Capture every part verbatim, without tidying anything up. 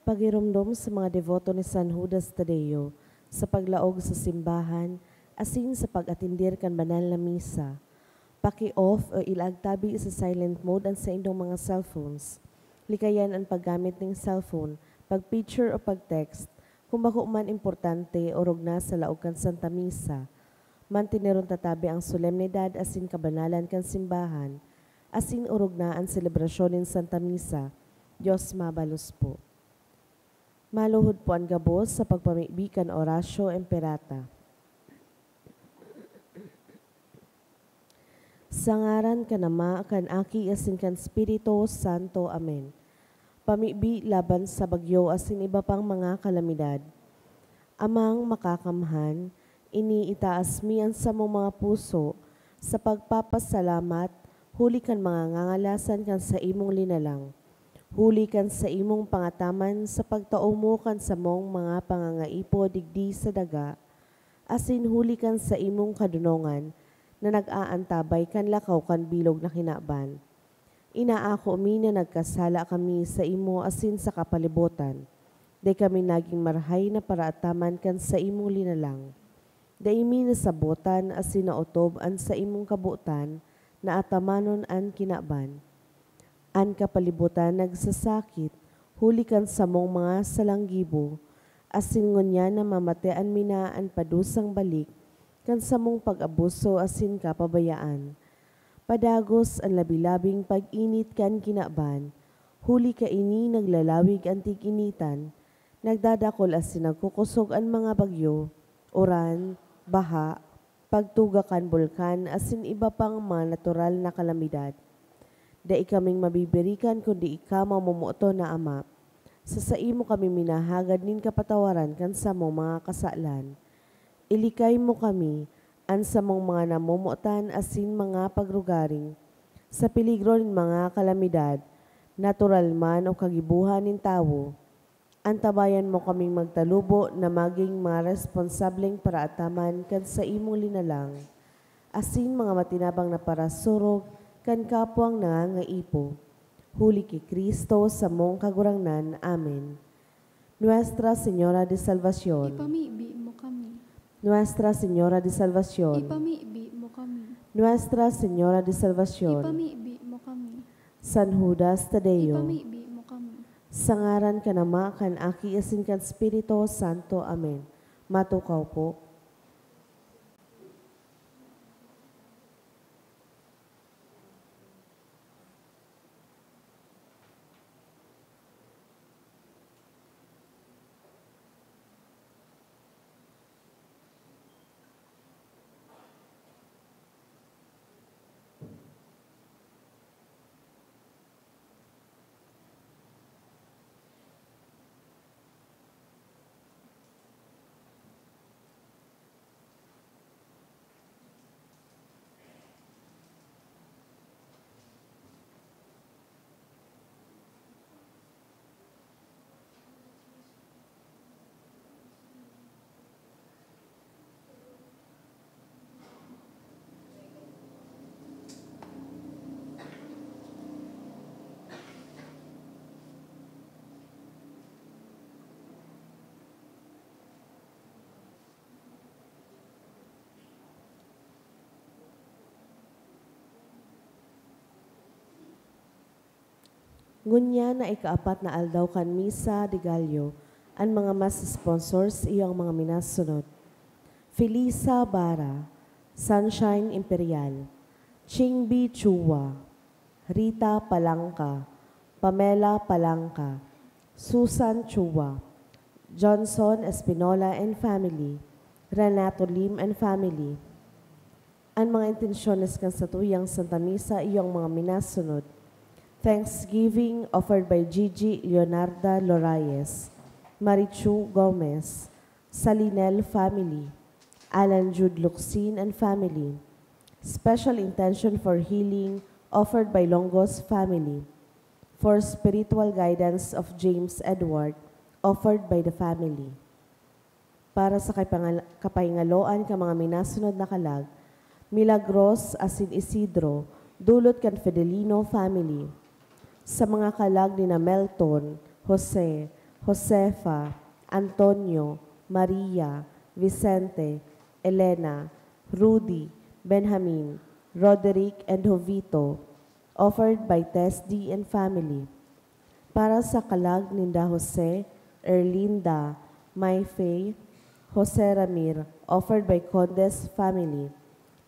Pagiromdom sa mga deboto ni San Judas Tadeo sa paglaog sa simbahan asin sa pag-atender kan banal na misa. Paki-off o ilaag tabi sa silent mode an saindong mga cellphones. Likayan an paggamit nin cellphone, pag-picture o pag-text, kung bako man importante o rugna sa laog kan Santa Misa. Manteneron ta tabi ang solemnidad asin kabanalan kan simbahan, asin orog na an selebrasyon nin Santa Misa. Dios mabalos po. Maluhod po an gabos sa pagpamibi kan Oratio Imperata. Sa ngaran kan Ama, kan Aki, asin kan Espiritu Santo. Amen. Pamibi laban sa bagyo asin iba pang mga kalamidad. Amang Makakamhan, iniitaas mi an samong mga puso sa pagpapasalamat huli kan mga ngangalasan kan saimong linalang, huli kan saimong pangataman sa pagtao mo kan samong mga pangangaipo digdi sa daga, asin huli kan saimong kadonongan na nag-aantabay kan lakaw kan bilog na kinaban. Inaako mi na nagkasala kami saimo asin sa kapalibotan. Dai kami nagin marahay na paraataman kan saimong linalang. Dai mi nasabotan asin naotob an saimong kabotan na atamanon an kinaban. An kapalibotan nagsasakit huli kan samong mga salanggibo, asin ngunyan namamatean mi na an padusang balik kan samong pag-abuso asin kapabayaan. Padagos an labi-labing pag-init kan kinaban, huli kaini naglalawig an tig-initan, nagdadakol asin nagkukosog an mga bagyo, uran, baha, pagtuga kan bulkan asin iba pang mga natural na kalamidad. Dai kaming mabibirikan kundi ika, mamomoton na Ama. Sa saimo kami minahagad nin kapatawaran kan samong mga kasalan. Ilikay mo kami, an samong mga namomotan asin mga pagrugaring, sa peligro nin mga kalamidad, natural man o kagibohan nin tawo. Antabayan mo kaming magtalubo na magin mga responsableng paraataman kan saimong linalang, asin mga matinabang na parasurog kan kapwang nangangaipo. Huli ki Cristo, samong Kagurangnan. Amen. Nuestra Señora de Salvacion. Ipamibi mo kami. Nuestra Señora de Salvacion. Ipamibi mo kami. Nuestra Señora de Salvacion. Ipamibi mo kami. San Judas Tadeo. Ipamibi mo kami. Sa ngaran kan Ama, kan Aki, asin kan Espiritu Santo. Amen. Matukaw po. Ngunyan na ikaapat na aldaw kan Misa de Gallo, an mga Mass sponsors iyo ang mga minasunod: Felisa Bara, Sunshine Imperial, Chingbi Chua, Rita Palangka, Pamela Palangka, Susan Chua, Johnson Espinola and family, Renato Lim and family. An mga intensyones kan satuyang Santa Misa iyo ang mga minasunod: Thanksgiving offered by Gigi Leonarda Loraes, Marichu Gomez, Salinel family, Alan Jude Luxin and family. Special intention for healing offered by Longos family. For spiritual guidance of James Edward, offered by the family. Para sa kapangal-, kapahingaloan kan mga minasunod na kalag, Milagros asin Isidro, dulot kan Fidelino family. Sa mga kalag ni na Melton, Jose, Josefa, Antonio, Maria, Vicente, Elena, Rudy, Benjamin, Roderick, and Jovito, offered by Tess D and family. Para sa kalag ninda Jose, Erlinda, Mayfey, Jose Ramir, offered by Condes family.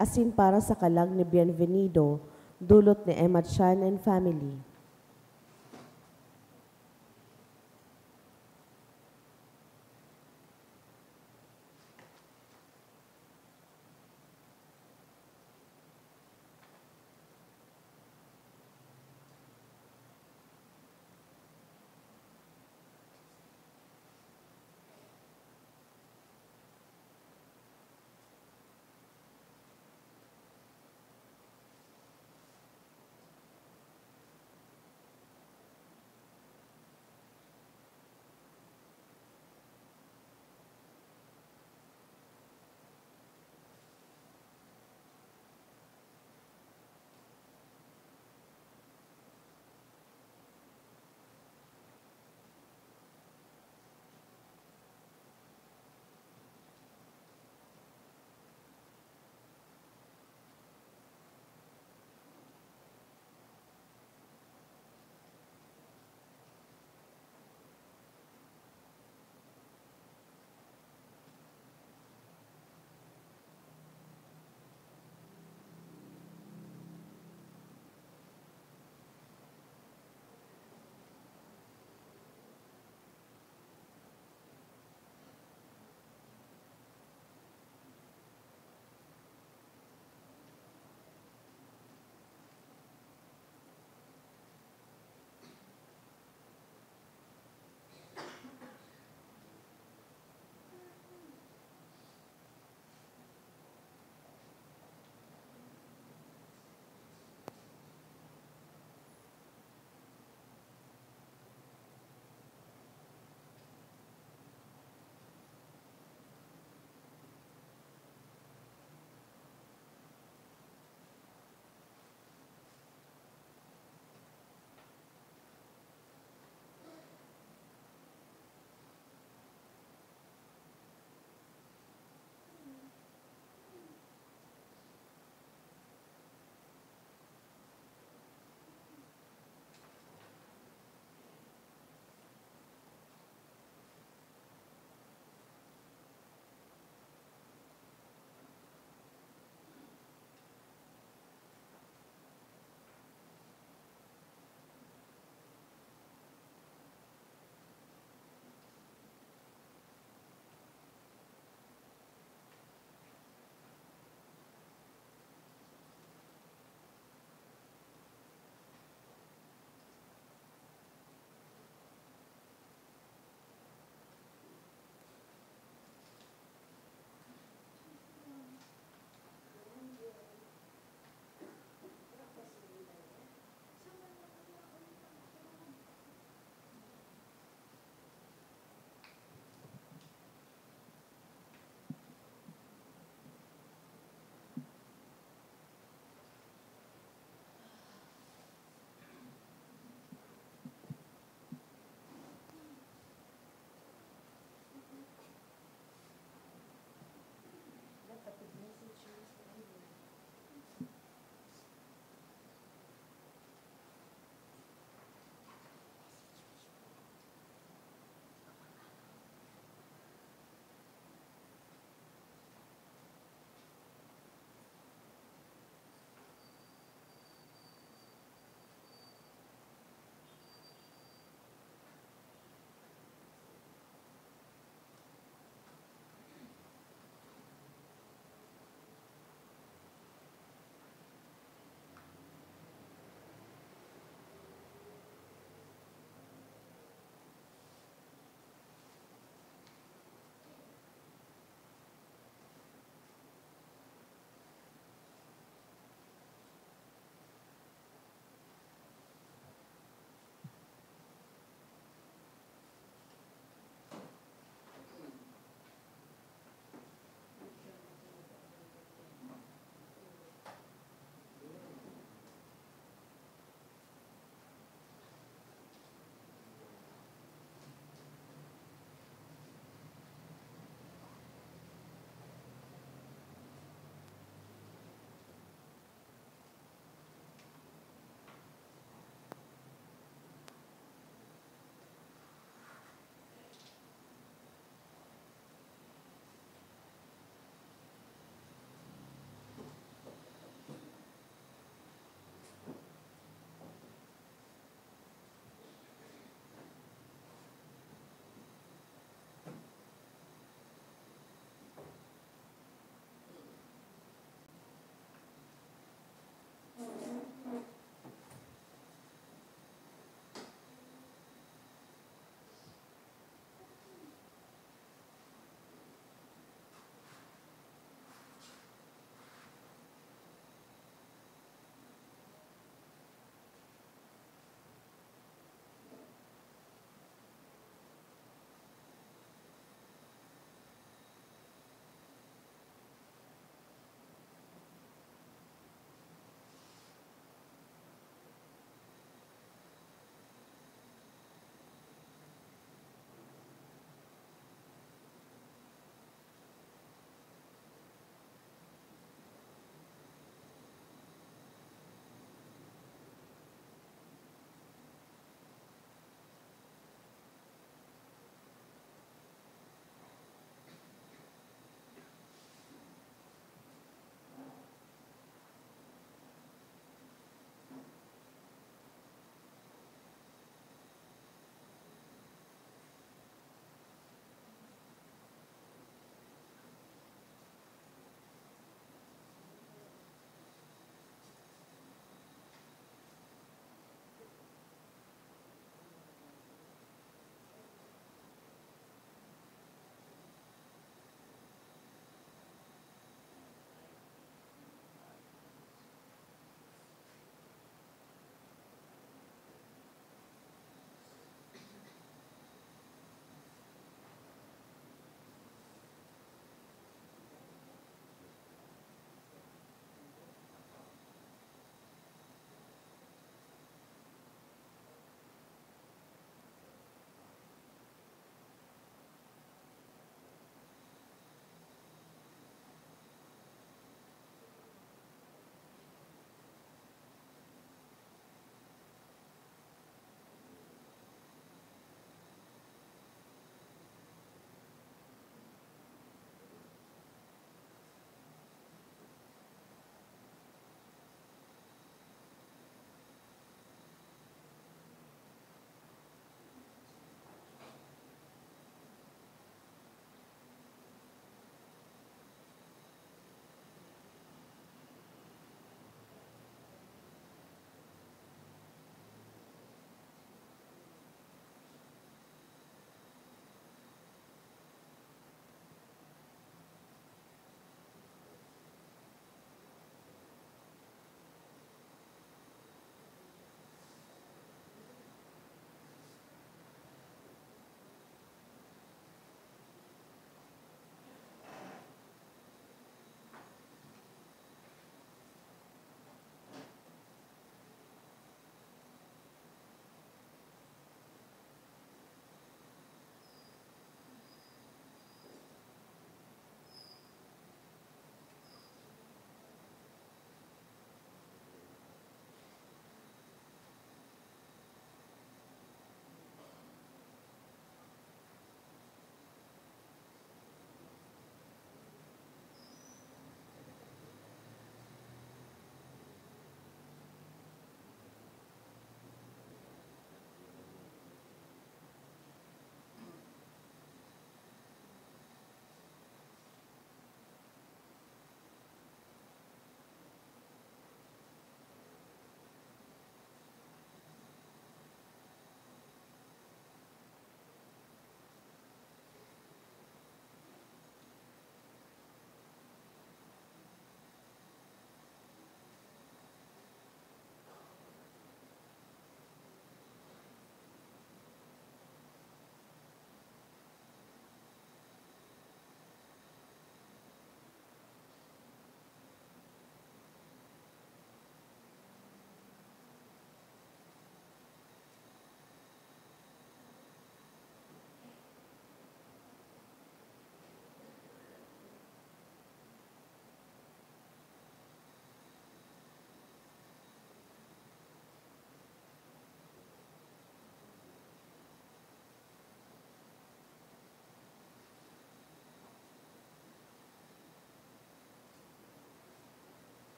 Asin para sa kalag ni Bienvenido, dulot ni Emma Chan and family.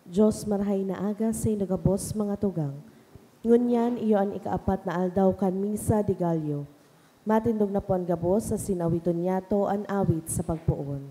Dios, marahay na aga saindo gabos, mga tugang. Ngunyan, iyo an ikaapat na aldaw kan Misa de Gallo. Matindog na po an gabos asin awiton niyato an awit sa pagpoon.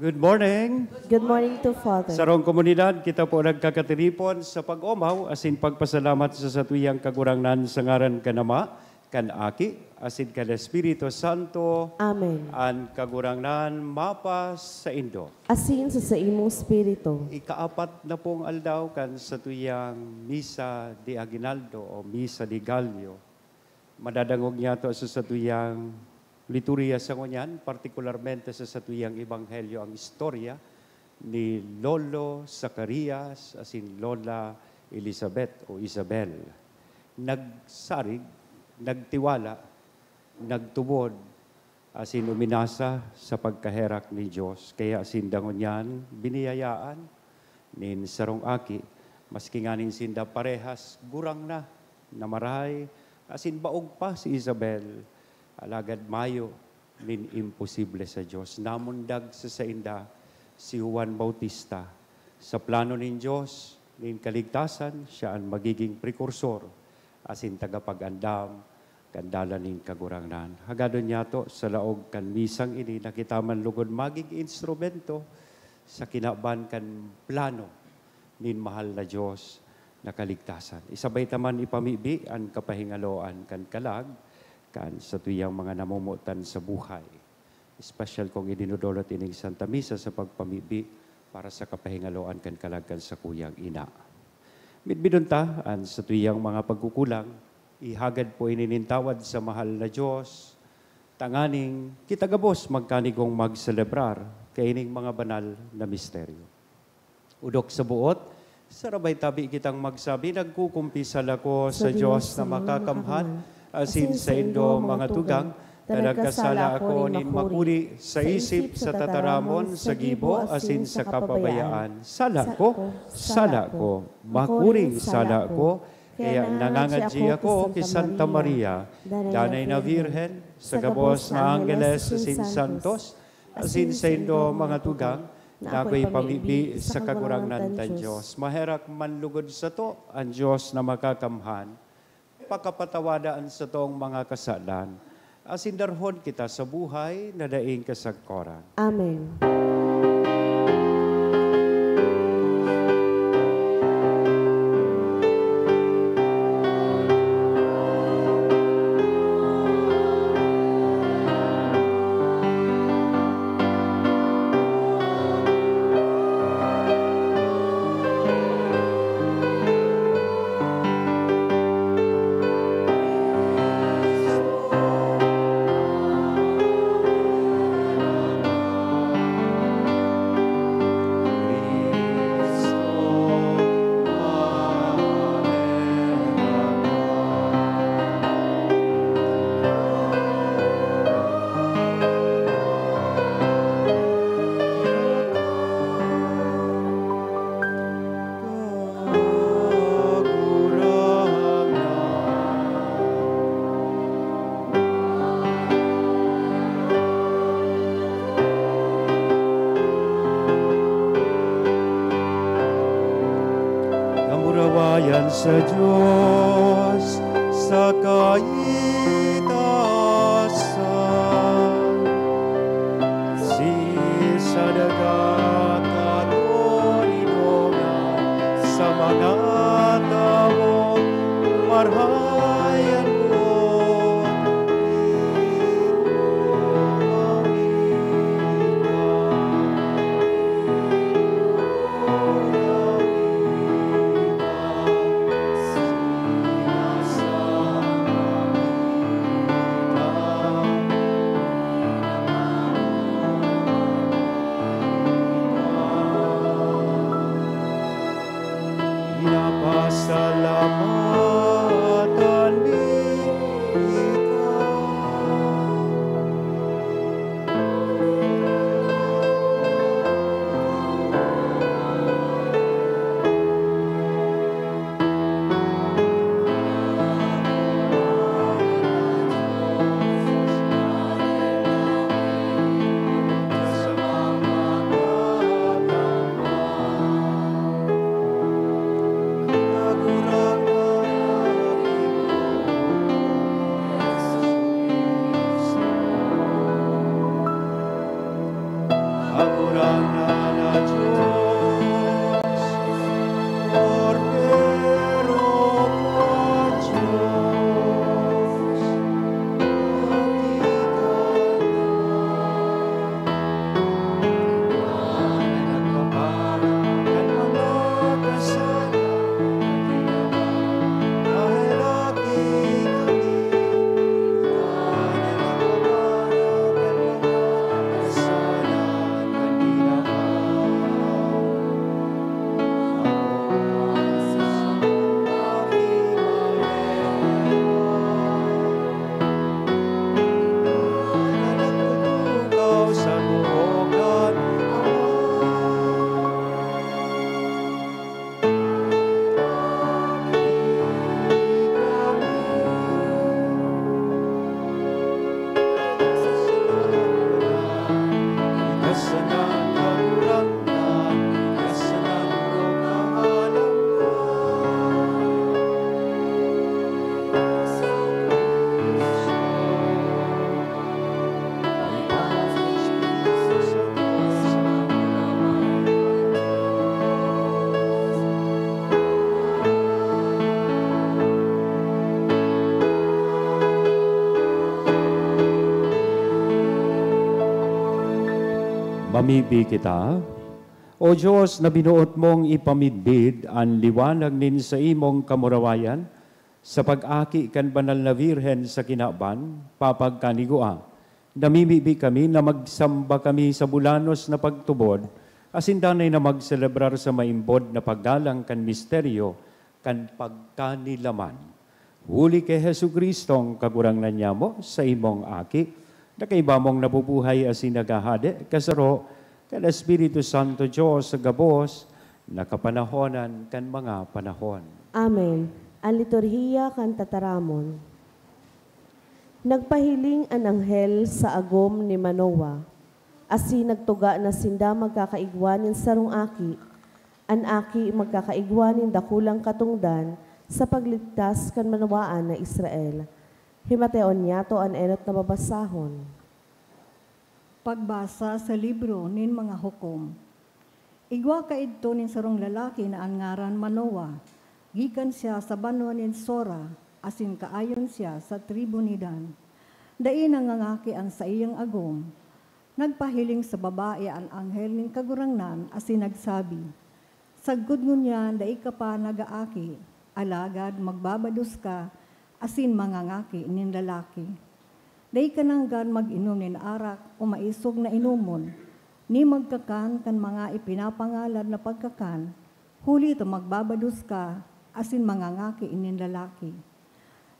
Good morning. Good morning to Father. Sarong komunidad, kita po nagkakatiripon sa pag-omaw asin pagpasalamat sa satuyang Kagurangnan sa ngaran kan Ama, kan Aki, asin kan Espiritu Santo. Amen. An Kagurangnan mapa saindo. Asin sa saimong espiritu. Ikaapat na pong aldaw kan satuyang Misa de Aguinaldo o Misa de Gallo. Madadangog niyato sa satuyang liturhiya sa ngunyan, partikularmente sa satuyang ebanghelyo, ang istorya ni Lolo Zacarias asin Lola Elizabeth o Isabel. Nagsarig, nagtiwala, nagtubod, asin uminasa sa pagkaherak nin Dios. Kaya sinda ngunyan biniyayaan nin sarong aki, maski nganing sinda parehas gurang na, na marahay, asin baog pa si Isabel, alagad mayo nin imposible sa Dios. Namundag sa sainda si Juan Bautista. Sa plano nin Dios nin kaligtasan, siya an magiging prekursor asin tagapag-andam kan dalan nin Kagurangnan. Hagadon niyato, sa laog kan misang ini, na kita man lugod magin instrumento sa kinaban kan plano nin mahal na Dios na kaligtasan. Isabay ta man ipamibi an kapahingaloan kan kalag kan satuyang mga namomotan sa buhay. Espesyal kong idinodolot ining Santa Misa sa pagpamibi para sa kapahingaloan kan kalag kan sakuyang ina. Midbidon ta an satuyang mga pagkukulang, ihagad po ini nin tawad sa mahal na Dios, tanganing kita gabos magkanigong magselebrar kaining mga banal na misteryo. Odok sa buot, sarabay tabi kitang magsabi, "Nagkukumpisal ako sa Dios na makakamhan, asin saindo, mga tugang, Ta nagkasala ako nin makuri sa isip, sa tataramon, sa gibo, asin sa kapabayaan. Sala ko, sala ko, makuring sala ko. Kaya nangangadyi ako ki Santa Maria, danay na Birhen, sa gabos na anggeles asin santos, asin saindo mga tugang, na akoy pamibi sa Kagurangnan tang Dios. Maherak manlugod sato an Dios na Makakamhan, pakapatawada an satong mga kasalan, asin darhon kita sa buhay na daing kasagkoran. Amen. Kamurawayan sa Dios sa kaitaasan. Si sa daga katoninongan sa mga tawong marahay an buot. Pinapasalamatan mi ika. Kagurangnan na Dios, Kordero kan Dios, nagpapara kan mga kasalan. Mamibi kita. O Dios, na binoot mong ipamidbid an liwanag nin saimong kamurawayan, sa pag-aki kan Banal na Birhen sa kinaban, papagkanigua, namimibi kami na magsamba kami sa bulanos na pagtubod, asin danay na magselebrar sa maimbod na paggalang kan misteryo kan pagkanilaman. Huli ki Jesu-Cristong Kagurangnan nyamo, sa imong Aki, na kaiba mong nabubuhay asin naghahade, kasaro kan Espiritu Santo, Dios sa gabos, na kapanahonan kan mga panahon. Amen. An liturhiya kan tataramon. Nagpahiling an anghel sa agom ni Manoa, asin nagtuga na sinda magkakaigwa nin sarong aki. An aki magkakaigwa nin dakulang katongdan sa pagligtas kan banwaan na Israel. Himateon niyato an enot na babasahon. Pagbasa sa libro nin mga Hukom. Igwa kaidto nin sarong lalaki na an ngaran Manoa. Gikan siya sa banwa nin Sora, asin kaayon siya sa tribu ni Dan. Dai nangangaki an saiyang agom. Nagpahiling sa babae an anghel nin Kagurangnan asin nagsabi, "Sagkod ngunyan dai ka pa nag-aaki, alagad magbabados ka asin mangangaki nin lalaki. Dai ka nanggad mag-inom nin arak o maisog na inomon, ni magkakan kan mga ipinapangalad na pagkakan, huli ta magbabados ka asin mangangaki nin lalaki.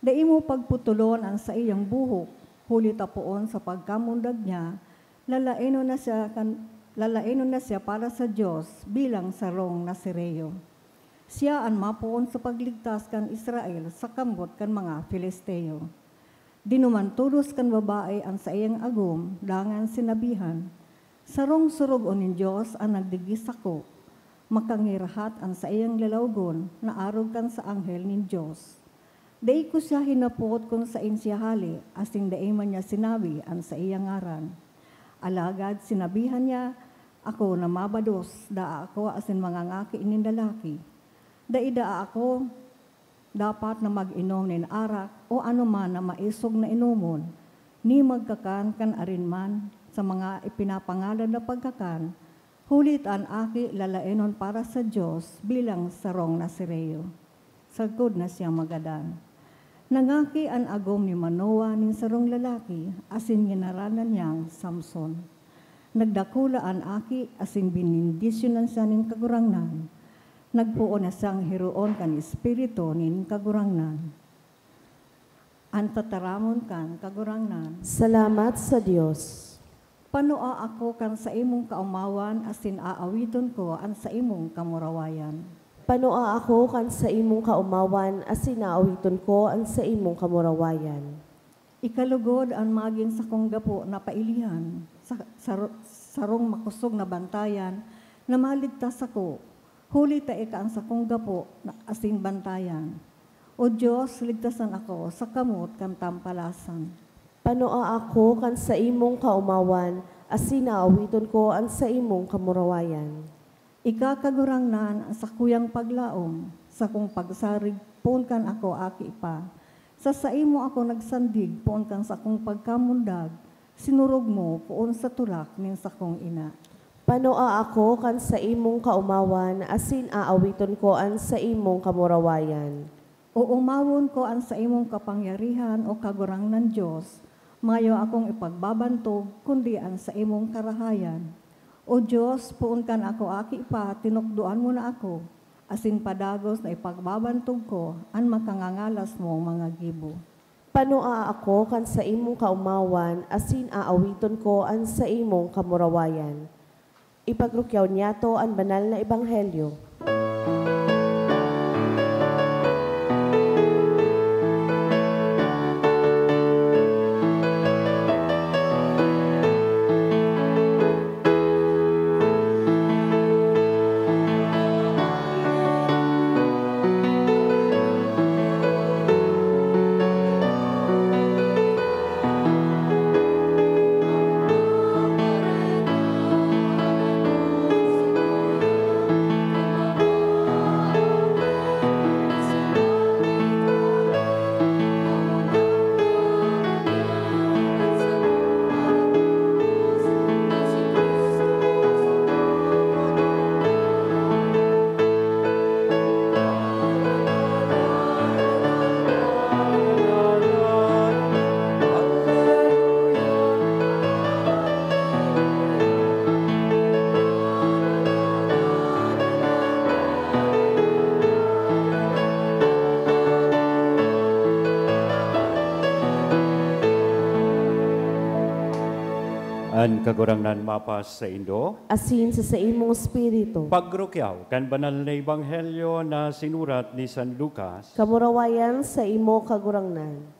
Dai mo pagputolon an saiyang buhok, huli ta poon sa pagkamundag niya, lalaenon na siya kan, lalaenon na siya para sa Dios bilang sarong Nazireo. Siya an mapoon sa pagligtas kan Israel sa kamot kan mga Filisteo." Dinuman tolos kan babae an saiyang agom, dangan sinabihan, "Sarong sorogon nin Dios an nagdigdi sako. Makangirahat an saiyang lalawgon na arog kan sa anghel nin Dios. Dai ko siya hinapot kun saen siya hale, asin dai man niya sinabi an saiyang ngaran. Alagad sinabihan niya ako na mabados daa ako asin mangangaki nin lalaki. Dai daa ako dapat na mag-inom nin arak o anoman na maisog na inomon, ni magkakan kan arin man sa mga ipinapangalad na pagkakan, huli ta an aki lalaenon para sa Dios bilang sarong Nazireo." Sagkod na siya magadan. Nangaki an agom ni Manoa nin sarong lalaki, asin nginaranan niyang Samson. Nagdakula an aki, asin benendisyonan siya nin Kagurangnan. Nagpoon na siyang hiroon kan Espiritu nin Kagurangnan. An tataramon kan Kagurangnan. Salamat sa Dios. Panoa ako kan saimong kaomawan, asin aawiton ko an saimong kamurawayan. Panoa ako kan saimong kaomawan, asin aawiton ko an saimong kamurawayan. Ikalugod an magin sakong gapo na pailihan, sa, sar-, sarong makosog na bantayan na maligtas sako, huli ta ika an sakong gapo na asin bantayan. O Dios, ligtasan ako sa kamot kan tampalasan. Panoa ako kan saimong kaomawan, asin aawiton ko an saimong kamurawayan. Ika, Kagurangnan, an sakuyang paglaom, sakong pagsarig poon kan ako aki pa. Sa saimo ako nagsandig poon kan sakong pagkamundag, sinorog mo poon sa tulak nin sakong ina. Panoa ako kan saimong kaomawan, asin aawiton ko an saimong kamurawayan. Oomawon ko an saimong kapangyarihan, O Kagurangnan Dios, mayo akong ipagbabantog, kundi an saimong karahayan. O Dios, poon kan ako aki pa, tinukdoan mo na ako, asin padagos na ipagbabantog ko an makangangalas mong mga gibo. Panoa ako kan saimong kaomawan, asin aawiton ko an saimong kamurawayan. Ipagrukyaw niyato an banal na ebanghelyo. An Kagurangnan mapasaindo. Asin sa saimong espiritu. Pagrukyaw kan banal na ebanghelyo na sinurat ni San Lucas. Kamurawayan sa imo, Kagurangnan.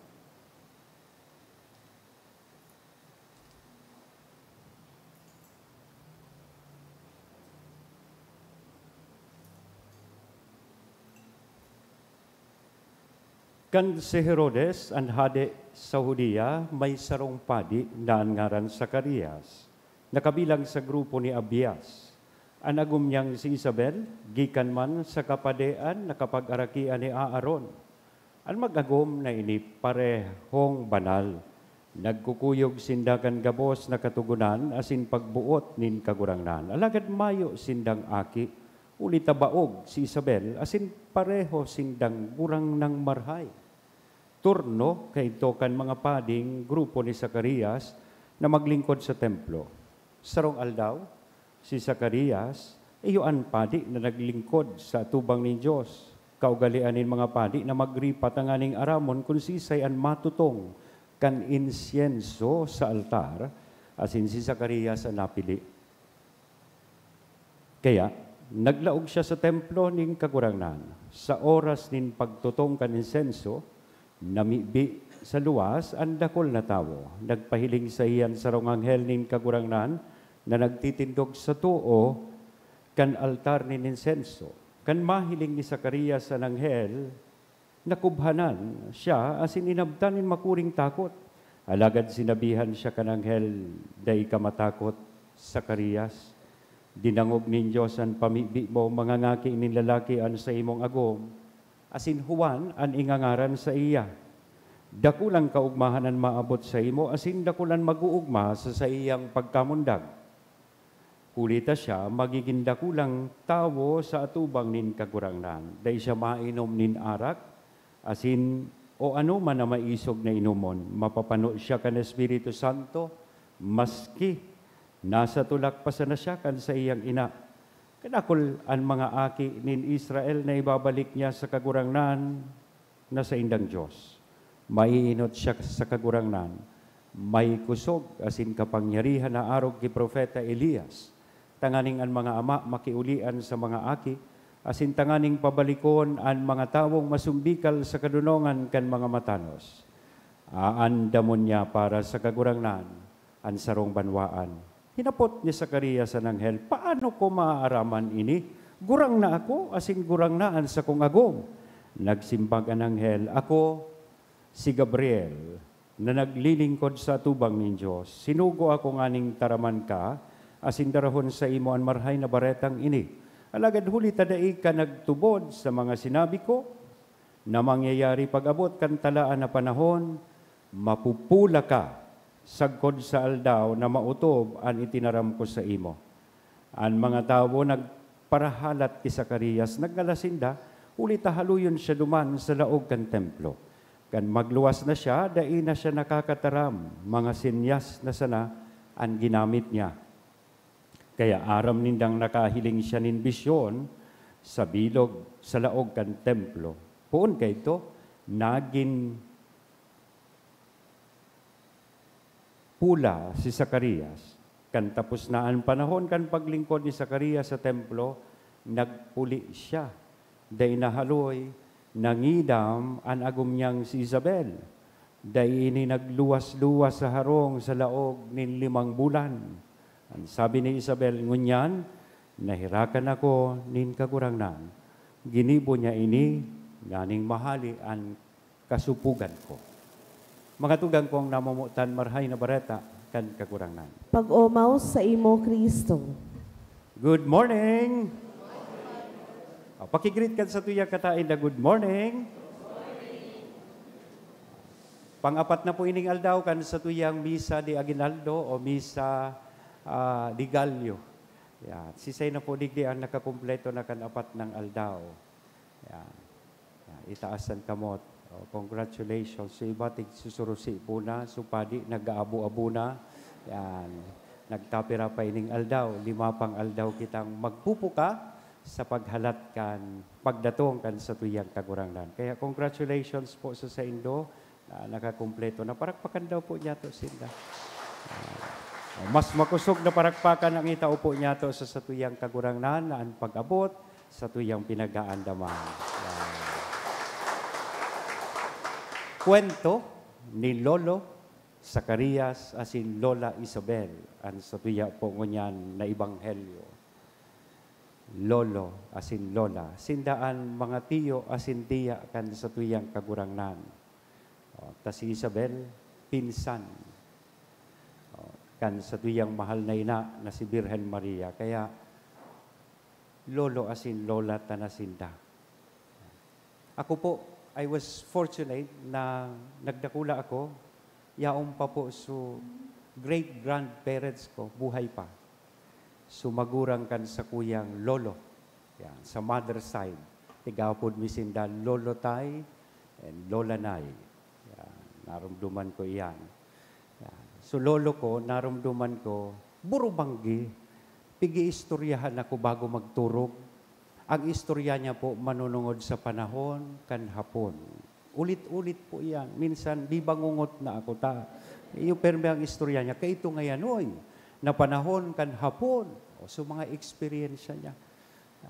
Kan si Herodes, an hade sa Judea, may sarong padi na an ngaran Zacarias, na kabilang sa grupo ni Abias. An agom niyang si Isabel, gikan man sa kapadean na kapag-arakian ni Aaron. An mag-agom na ini parehong banal. Nagkukuyog sinda kan gabos na katogonan asin pagboot nin Kagurangnan. Alagad mayo sindang aki, huli ta baog si Isabel, asin pareho sindang gurang nang marhay. Turno kaidto kan mga pading grupo ni Zacarias na maglingkod sa templo. Sarong aldaw, si Zacarias iyo an padi na naglingkod sa atubang nin Dios. Kaugalean nin mga padi na magripa tanganing aramon kun sisay an matutong kan insyenso sa altar, asin si Zacarias an napili. Kaya, naglaog siya sa templo nin Kagurangnan. Sa oras nin pagtutong kan insenso, namibi sa luwas an dakul na tawo. Nagpahiling saiya an sarong anghel nin Kagurangnan na nagtitindog sa too kan altar nin insenso. Kan mahiling ni Zacarias an anghel, nakubhanan siya asin inabtan nin makuring takot. Alagad sinabihan siya kan anghel, "Dai ka matakot, Zacarias. Dinangog nin Dios an pamibi mo, mangangaki nin lalaki an saimong agom, asin Juan an ingangaran saiya. Dakulang kaogmahan an maabot saimo, asin dakulang mag-oogma sa saiyang pagkamundag. Huli ta siya magigin dakulang tawo sa atubang nin Kagurangnan. Dai siya mainom nin arak, asin o anoman na maisog na inomon. Mapapano siya kan Espiritu Santo, maski nasa tulak pa sana siya kan saiyang ina. Kadakul an mga aki nin Israel na ibabalik niya sa Kagurangnan na saindang Dios. Maiinot siya sa Kagurangnan. May kosog asin kapangyarihan na arog ki Propeta Elias, tanganing an mga ama makiulian sa mga aki, asin tanganing pabalikon an mga tawong masumbikal sa kadonongan kan mga matanos. Aandamon niya para sa Kagurangnan an sarong banwaan." Hinapot ni Zacarias an anghel, "Paano ko maaaraman ini? Gurang na ako, asin gurang na an sakong agom." Nagsimbag an anghel, "Ako si Gabriel, na naglilingkod sa atubang nin Dios. Sinugo ako nganing taraman ka, asin darahon saimo an Marahay na Baretang ini. Alagad huli ta dai ka nagtubod sa mga sinabi ko, na mangyayari pag-abot kan talaan na panahon, mapupula ka sagkod sa aldaw na maotob an itinaram ko saimo." An mga tawo nagparahalat ki Zacarias, nagngalas sinda, huli ta haloyon siya duman sa laog kan templo. Kan magluwas na siya, dai na siya nakakataram, mga senyas na sana an ginamit niya. Kaya aram nindang nakahiling siya nin bisyon sa bilog sa laog kan templo. Poon kaidto, nagin pula si Zacarias. Kan tapos na an panahon kan paglingkod ni Zacarias sa templo, nagpuli siya. Dai nahaloy, nangidam an agom niyang si Isabel. Dai ini nagluwas-luwas sa harong sa laog nin limang bulan. An sabi ni Isabel, "Ngunyan, naherakan ako nin Kagurangnan. Ginibo niya ini nganing mahale an kasupogan ko." Mga tugang kong namomotan, Marahay na Bareta kan Kagurangnan. Pag-omaw saimo, Cristo. Good morning! O, pakigreet kan satuyang kataed na good morning. Pang-apat na po ining aldaw kan satuyang Misa de Aguinaldo o Misa, ah, de Gallo. Yan. Sisay na po digdi ang nakakumpleto na kan apat nang aldaw. Yan. Yan. Itaas an kamot. O, congratulations. Yung iba, tigsusurusi po na. So, padi, nag-aabo-abo na. Yan. Nagkapira pa ining aldaw. Lima pang aldaw kitang magpupuka sa paghalat kan pagdatong kan satuyang Kagurangnan. Kaya congratulations po sa saindo na nakakumpleto na. Parakpakan daw po niyato sinda. Ah. Mas makosog na parakpakan ang itao po niyato sa satuyang Kagurangnan na an pag-abot satuyang pinag-aandaman. Yan. Kwento ni Lolo Zacarias asin Lola Isabel, an satuya po ngunyan na ebanghelyo. Lolo asin Lola, sinda an mga tiyo asin tiya kan satuyang Kagurangnan. O, ta si Isabel, pinsan, o, kan satuyang mahal na ina na si Birhen Maria. Kaya, lolo asin lola ta na sinda. Ako po, I was fortunate na nagdakula ako, yaon pa po so great-grandparents ko, buhay pa. So magurang kan sakuyang lolo. Yan, sa mother side. Tig-apod mi sinda Lolo Tay and Lola Nay. Yan, narumduman ko iyan. Yan. So lolo ko, narumduman ko, burubanggi. Pig-iistoryahan ako bago magturog. Ang istorya niya po manunungod sa panahon kan Hapon. Ulit-ulit po iyan. Minsan, bibangungot na ako ta. Iyo permi ang istorya niya. Kaito ngayan, oy, na panahon kan Hapon. O, so, mga eksperyensya niya.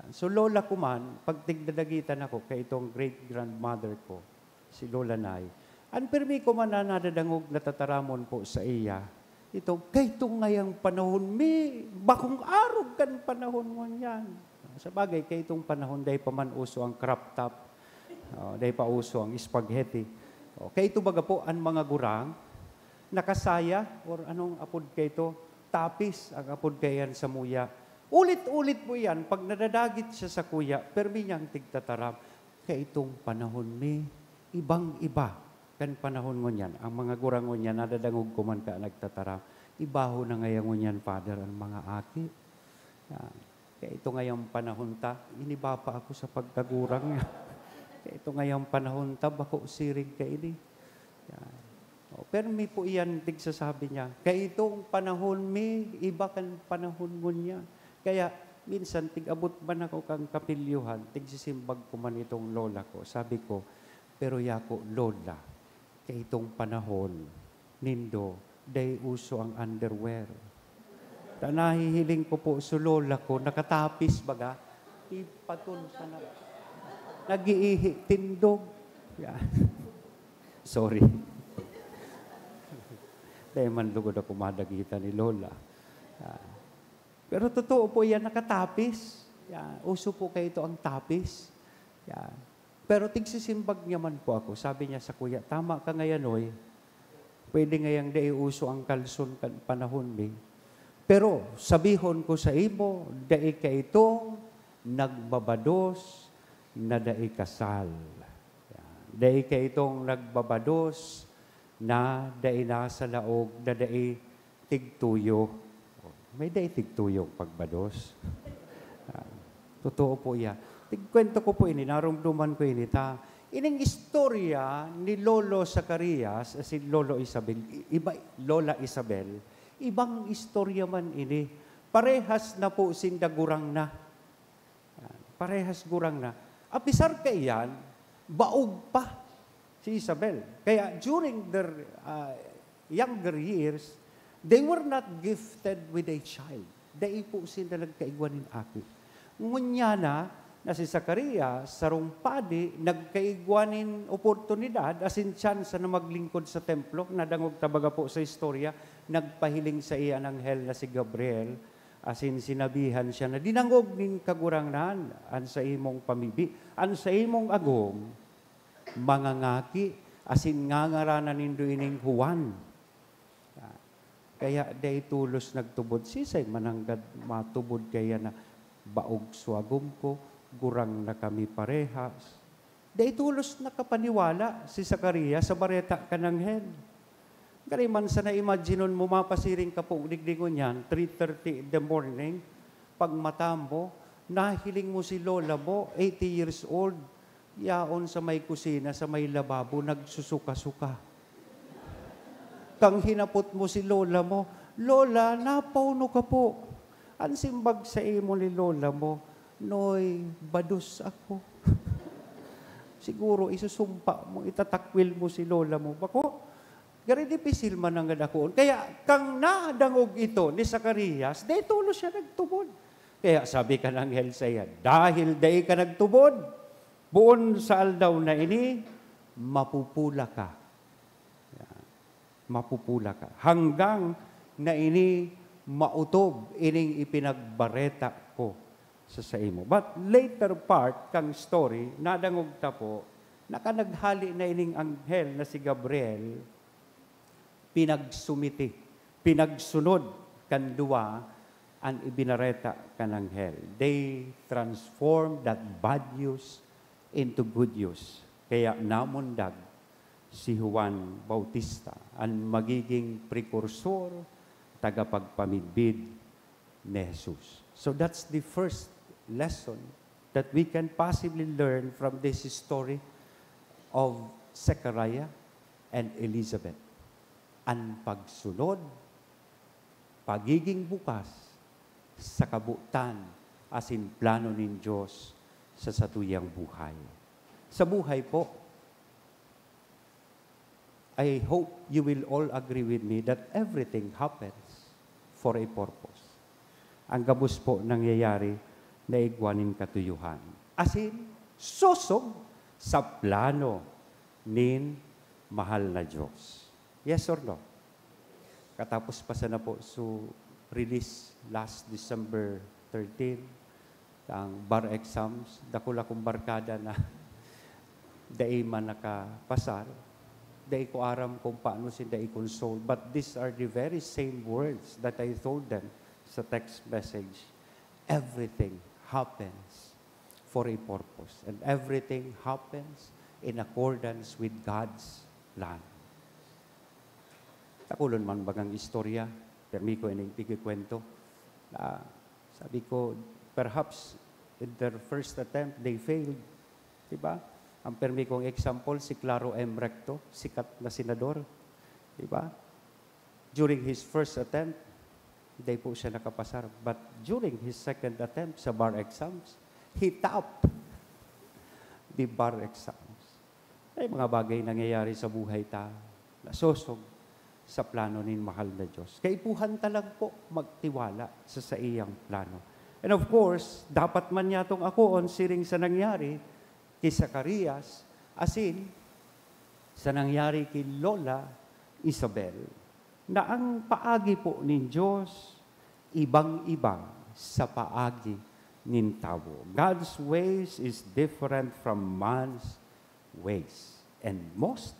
Yan. So, lola ko man, pag tigdadagitan ako, kaitong great-grandmother ko, si Lola Nay, an permi ko man na nadadangog, natataramon po sa iya, itong, "Kaitong ngayang panahon, mi, bakong arog kan panahon ngunyan." Sa bagay, kaitong panahon, dai pa man uso ang crop top, oh, dai pa uso ang spaghetti. Oh, kaito baga po, an mga gurang, nakasaya, or anong apod kaito, tapis, ang apod kaiyan sa muya. Ulit-ulit po iyan, pag nadadagit siya sa kuya, permi niyang tigtataram, "Kaitong panahon mi, ibang-iba kan panahon ngunyan." Ang mga gurang ngunyan, nadadangog ko man ka nagtataram, "Iba ho na ngaya ngunyan, Father, ang mga aki." Yan. Kaito ngayang panahon ta, iniba pa ako sa pagkagurang. Kaito ngayang panahon ta, bako siring kaini. Yan. O, permi po iyan tigsasabi niya, "Kaitong panahon mi, iba kan panahon ngunyan." Kaya, minsan, tig-abot man ako kan kapilyohan, tigsisimbag ko man itong lola ko. Sabi ko, "Pero yako, Lola, kaitong panahon nindo, dai uso ang underwear." Ta nahihiling ko po, so lola ko, nakatapis baga, ipatol sana. Nag-iihi, tindog. Yan. Sorry. Dai man lugod ako madagitan ni Lola. Ah. Pero totoo po yan, nakatapis. Yan. Uso po kaito ang tapis. Yan. Pero tigsisimbag niya man po ako. Sabi niya sa kuya, "Tama ka ngayan, oy. Pwede ngayang dai uso ang kalson kan panahon mi. Pero sabihon ko sa imo, dai kaitong nagbabados na dai kasal." Yan. Dai kaitong nagbabados na dai nasa laog na dai tigtuyo. May dai tigtuyong pagbados. Ah, totoo po iyan. Tigkwento ko po ini, narumduman ko ini, ta ining istorya ni Lolo Zacarias, asin Lolo Isabel, i-, iba, Lola Isabel, ibang istorya man ini. Parehas na po sinda gurang na. Yan. Parehas gurang na. Apisar kaiyan, baog pa si Isabel. Kaya during their, ah, younger years, they were not gifted with a child. Dai po sila nagkaigwa nin aki. Ngunyan na, na si Zacarias, sarong padi, nagkaigwa nin oportunidad, asin tsansa na maglingkod sa templo. Nadangog ta baga po sa istorya, nagpahiling saiya an anghel na si Gabriel, asin sinabihan siya na, "Dinangog nin Kagurangnan an saimong pamibi, an saimong agom, mangangaki, asin ngangaranan nindo ining Juan." Kaya dai tolos nagtubod. Siisay man nanggad matubod kaya na, "Baog so agom ko, gurang na kami parehas." Dai tolos nakapaniwala si Zacarias sa bareta kan anghel. Gari man sana, imaginon mo, mapasiring ka po digdi ngunyan, three thirty in the morning, pagmata mo, nahiling mo si lola mo, eighty years old, yaon sa may kusina, sa may lababo, nagsusuka-suka. Kan hinapot mo si lola mo, "Lola, napauno ka po?" An simbag saimo ni lola mo, "Noy, bados ako." Siguro isusumpa mo, itatakwil mo si lola mo. Bako, Kaya dipisil man nanggad akoon. Kaya kang nadangog ito ni Zacarias, dai tolos siya nagtubod. Kaya sabi kan anghel saiya, "Dahil dai ka nagtubod, poon sa aldaw na ini, mapupula ka." Yan. Mapupula ka. Hanggang na ini maotob ining ipinagbareta ko sa saimo. But later part kang story, nadangog ta po, na kan naghale na ining anghel na si Gabriel, pinagsumiti, pinagsunod kan duwa an ibinareta kan anghel. They transformed that bad news into good news. Kaya namundag si Juan Bautista, an magiging prekursor, tagapagpamidbid ni Jesus. So that's the first lesson that we can possibly learn from this story of Zechariah and Elizabeth. An pagsunod, pagiging bukas sa kabotan asin plano nin Dios sa satuyang buhay. Sa buhay po, I hope you will all agree with me that everything happens for a purpose. Ang gabos po nangyayari na igwa nin katuyuhan. Asin, sosog sa plano nin mahal na Diyos. Yes or no? Katapos pa sana po su release last December thirteen, ang bar exams, dakula kong barkada na dai man nakapasar. Dai ko aram kung paano sinda i-console. But these are the very same words that I told them sa text message. Everything happens for a purpose. And everything happens in accordance with God's plan. Takulon man bagang istorya, permi ko ining ikikwento. Ah, sabi ko, perhaps in their first attempt, they failed. Diba? Ang permi kong example, si Claro M. Recto, sikat na senador. Diba? During his first attempt, hindi po siya nakapasar. But during his second attempt sa bar exams, he topped the bar exams. May mga bagay nangyayari sa buhay ta, nasosog sa plano nin mahal na Diyos. Kaipuhan ta lang po magtiwala sa saiyang plano. And of course, dapat man yatong akoon siring sa nangyari ki Zacarias, asin sa nangyari ki Lola Isabel, na ang paagi po nin Diyos ibang-iba sa paagi nin tawo. God's ways is different from man's ways. And most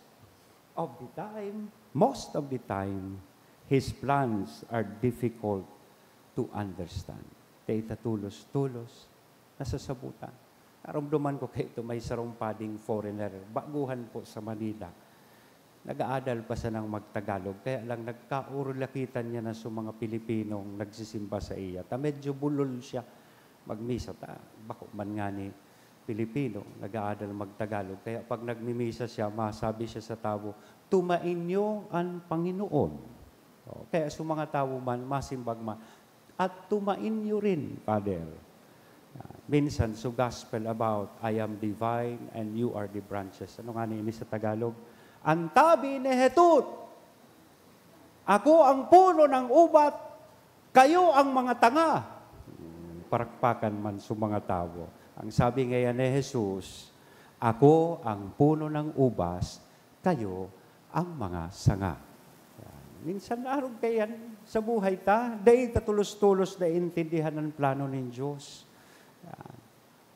of the time, most of the time, His plans are difficult to understand. Dai ta tolos-tolos nasasabotan. Naromdoman ko kaito, may sarong pading foreigner, baguhan po sa Manila. Nag-aadal pa sanang magtagalog, kaya lang nagkaurulakitan niya na sa mga Pilipinong nagsisimba saiya. Ta medyo bulol siya magmisa. Ta, bako man ngani Pilipino, nag-aadal magtagalog. Kaya pag nagmimisa siya, masabi siya sa tawo, "Tumain niyo an Panginoon." O, kaya sa mga tawo man, masimbag man, "At tumain niyo rin, Father." Ah, minsan, so gospel about, "I am the vine and you are the branches." Ano nga ini sa Tagalog? Ang tabi ni Jesus, "Ako ang puno ng ubat, kayo ang mga tanga." Hmm, parakpakan man sa mga tawo. Ang sabi ngayon ni Jesus, "Ako ang puno ng ubas, kayo ang mga sanga." Yan. Minsan arog kaiyan sa buhay ta, dai ta tulos-tulos na intindihan ang plano nin Diyos. Yan.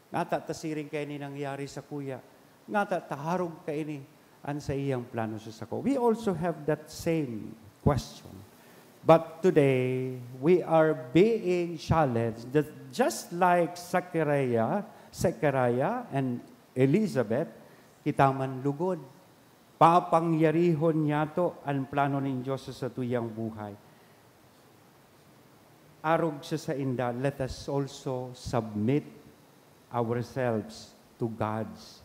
Ngata ta siring kaini nangyari sa kuya. Ngata ta harog kaini an saiyang plano sa sako. We also have that same question. But today, we are being challenged that just like Zechariah, Zechariah and Elizabeth, kita man lugod. Papangyarihon niyato an plano nin Diyos sa satuyang buhay. Arog sa sainda, let us also submit ourselves to God's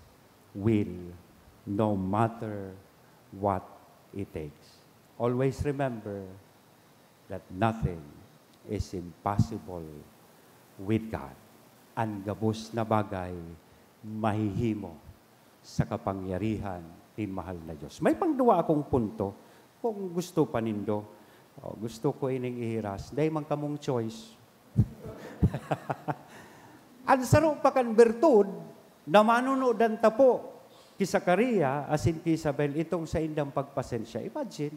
will, no matter what it takes. Always remember that nothing is impossible with God. An gabos na bagay mahihimo sa kapangyarihan nin mahal na Diyos. May pangduwa akong punto, Kung gusto pa nindo, oh, gusto ko ining ihiras. Dai man kamong choice. An saro pa kan bertud na manunudan ta po ki Zacarias asin ki Isabel itong saindang pagpasensya. Imagine,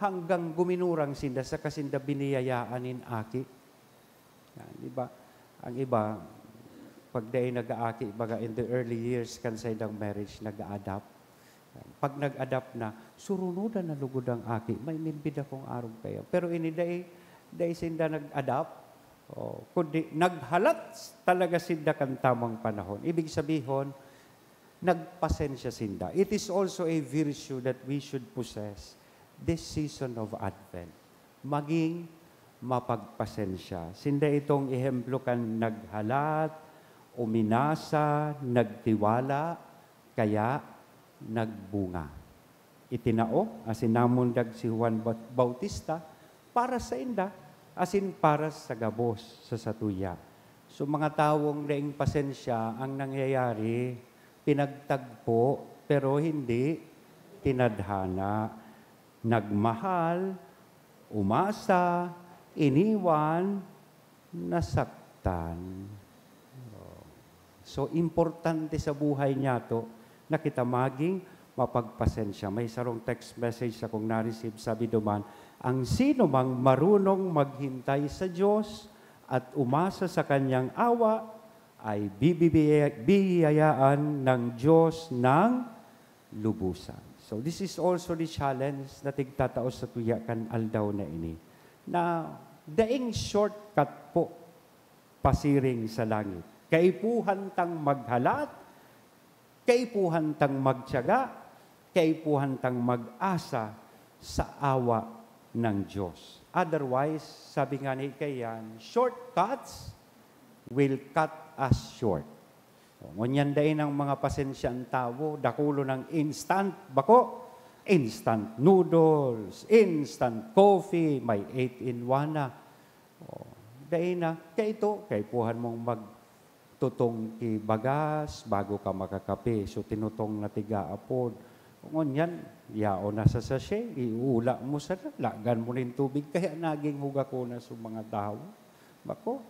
hanggang guminurang sinda saka sinda biniyayaan nin aki. Yan, di ba? Ang iba, pag dai nag-aaki, baga in the early years kan saindang marriage, nag-a-adapt. Pag nag-adapt na, surunodan na lugod ang aki, may midbid akong arog kaya. Pero ini dai, dai sinda nag-adapt, oh, kundi naghalat talaga sinda kan tamang panahon. Ibig sabihon, nagpasensya sinda. It is also a virtue that we should possess this season of Advent. Maging mapagpasensya. Sinda itong ehemplo kan naghalat, uminasa, nagtiwala, kaya nagbunga. Itinao asin namundag si Juan Bat-, Bautista para sainda asin para sa gabos sa satuya. So, mga tawong daing pasensya ang nangyayari, pinagtagpo, pero hindi tinadhana. Nagmahal, umasa, iniwan, nasaktan. Oh. So, importante sa buhay niyato na kita maging mapagpasensya. May sarong text message akong na-receive, sabi duman, "Ang sino mang marunong maghintay sa Diyos at umasa sa kanyang awa ay bibibiya-, biyayaan ng Diyos ng lubusan." So, this is also the challenge na tigtatao sa tuya kan aldaw na ini, na daing shortcut po pasiring sa langit. Kaipuhan tang maghalat, kaipuhan tang magtiyaga, kaipuhan tang mag-asa sa awa ng Diyos. Otherwise, sabi nga ni kaiyan, "Shortcuts will cut us short." O, ngunyan dai nang mga pasensya an tawo, dakulon ang instant, bako, instant noodles, instant coffee, may eight-in-one na. O, dai na. Kaya ito, kaipuhan mong magtutong ki bagas bago ka makakape. So, tinutong na tiga apod. Ngunyan, yaon na sa sachet, iula mo sana, lagan mo nin tubig, kaya naging hugakon na sa mga tawo. Bako,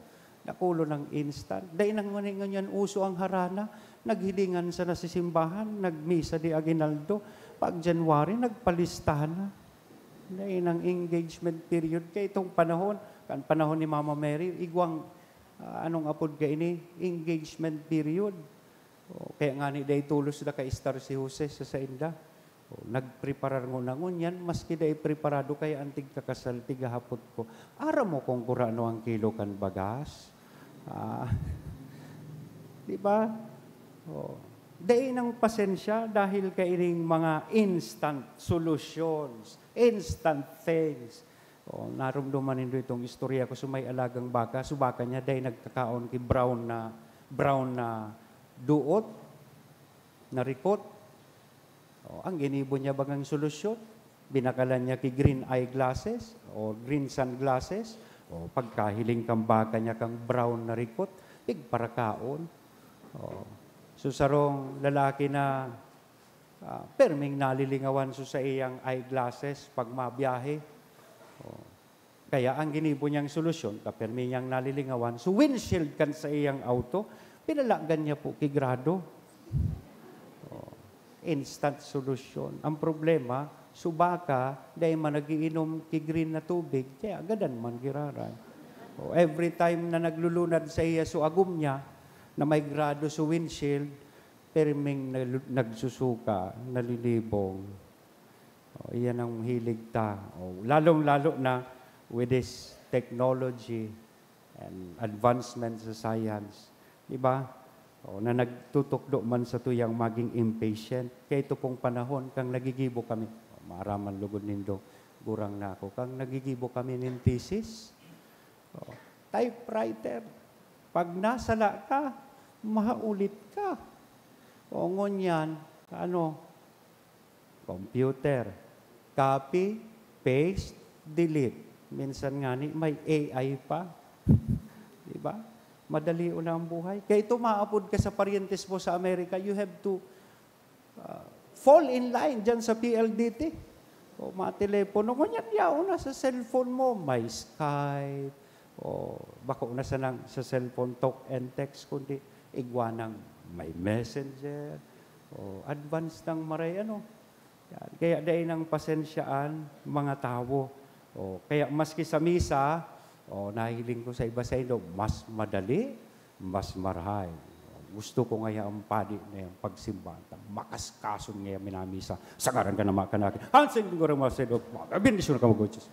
dakulon ang instant. Dai nang ngunyan uso ang harana. Naghilingan sana sa simbahan, nagmisa di aguinaldo. Pag January, nagpalistahan na. Dai nang engagement period. Kaya itong panahon, kan panahon ni Mama Mary, igwang, ah, anong apod ka ini? Engagement period. O, kaya ngani dai tolos na ka-star si Jose sa sainda. O, nagpreparar ngona ngunyan, maski dai preparado, kaya an tigkakasal, tigahapot ko, "Aram mo kung kurano ang kilo kan bagas?" Ah, di ba? O, dai nang pasensya dahil kaining mga instant solutions, instant things. O, narumduman nindo itong istorya ko sa may alagang baka. So, baka niya dai nagkakaon ki brown na, brown na duot, na rikot. O, ang ginibo niya bagang solusyon, binakalan niya ki green eyeglasses o green sunglasses. O, pagkahiling kang baka niya kang brown na rikot, pigparakaon. O, so, sarong lalaki na, ah, perming nalilingawan so sa iyang eyeglasses pag mabiyahe. O, kaya ang ginibo niyang solusyon, kapermi niyang nalilingawan, so windshield kan sa iyang auto, pinalagan niya po ki grado. Oh, instant solution. Ang problema, so baka, dai man nagiinom ki green na tubig, kaya gadan man giraray. Oh, every time na naglulunad sa iya so agom niya, na may grado so windshield, perming naglu-, nagsusuka, nalilibong. Oh, iyan ang hilig ta. Oh, lalong-lalo na with this technology and advancement sa science. Di ba? Oh, na nagtutukdo man sa tuyang maging impatient. Kaya ito pong panahon, kang nagigibo kami. Oh, maaraman lugod nindo, gurang na ako. Kang nagigibo kami nin thesis, oh, typewriter. Pag nasala ka, mahaulit ka. O ngunyan, ano, computer. Copy, paste, delete. Minsan nga ni, may A I pa. Di ba? Madali na ang buhay. Kaya ito, maapod ka sa paryentes mo sa Amerika, you have to, ah, fall in line dyan sa P L D T. O matelepono, ngunyan yaon na sa cellphone mo, may Skype, o bako na sanang sa cellphone talk and text, kundi igwa nang may Messenger, o advance ng maray ano. Yan. Kaya dai nang pasensyaan, mga tawo. O, kaya maski sa misa, o, nahiling ko sa iba sa inyo, mas madali, mas marahay. Gusto ko ngaya ang padi na yung pagsimba. Makaskason ngaya minamisa. Sa ngaran kan Ama, kan Anak, Hansen, Goro, Masedo, bendisyon ka, mag-Diyos.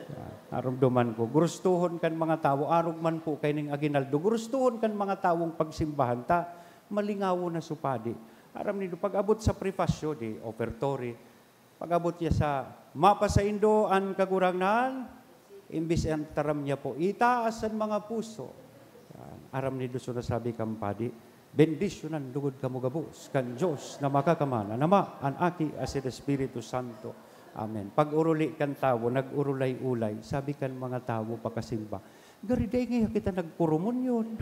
Yan. Narumduman ko, gurustuhon kan mga tawo, arog man po kay ning aginaldo, gurustuhon kan mga tawong pagsimbahan ta, malingawon na supadi. Aram nindo, pag-abot sa prefasyo, di, offertory, pag-abot niya sa mapa saindo an Kagurangnan, imbis an taram niya po, itaas an mga puso. Yan. Aram nindo so nasabi kan padi, bendisyonan lugod kamo gabos kan Dios na Makakamhan, an Ama, an Aki, asin Espiritu Santo. Amen. Pag-oroli kan tawo, nag-orolay-olay, sabi kan mga tawo pakasimba, "Gari, dai ngaya kita nagkoromunyon."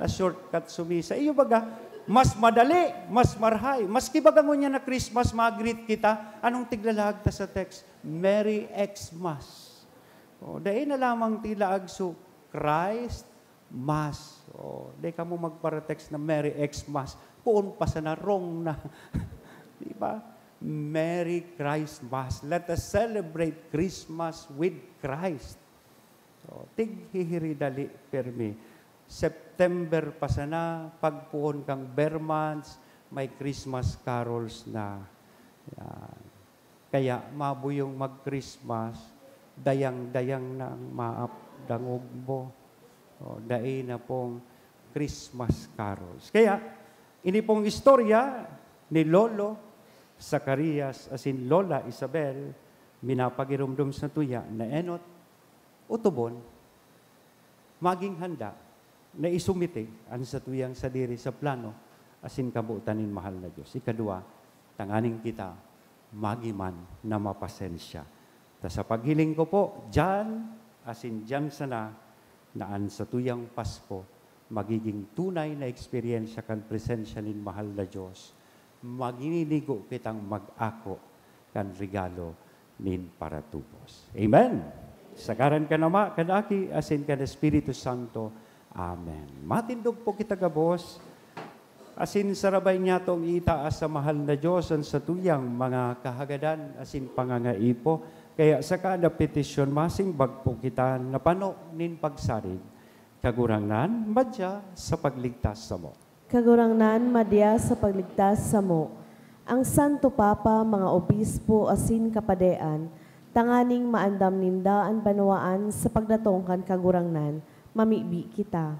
Na-shortcut sumisa. Iyo baga, mas madali, mas marahay. Maski baga ngunyan na Christmas, mag-greet kita, anong tiglalag ta sa text? "Merry Xmas." O, dai na lamang tila agso, Christ Mass. O, dai kamo magpara-text na Merry Xmas. Poon pa sana, wrong na. Di ba? Merry Christmas. Let us celebrate Christmas with Christ. So, tighihiridali pirmi. September pa sana, pagpoon kang ber months, may Christmas carols na. Yan. Kaya mabuyong mag-Christmas, dayang-dayang na ang maap dangog mo. O, dai na pong Christmas carols. Kaya, ini pong istorya ni Lolo Zacarias asin Lola Isabel, minapagiromdom sa tuya na enot, o tubon, maging handa na isumite an satuyang sadiri sa plano asin kabotan nin mahal na Dios. Ikadua, tanganing kita magiman na mapasensya. Ta sa paghiling ko po, diyan asin diyan sana na an satuyang Pasko magiging tunay na eksperyensya kan presensya nin mahal na Dios. Maginigo kitang mag-ako kan regalo nin paratubos. Amen. Sa ngaran kan Ama, kan Aki, asin kan Espiritu Santo. Amen. Matindog po kita gabos. Asin sarabay niyatong itaas sa mahal na Dios an satuyang mga kahagadan asin pangangaipo. Kaya sa kada petisyon, masimbag po kita na pano nin pagsarig. Kagurangnan, madya sa pagligtas samo. Kagurangnan, madya sa pagligtas samo. Ang Santo Papa, mga obispo asin kapadean, tanganing maandam ninda an banwaan sa pagdatong kan Kagurangnan, mamibi kita.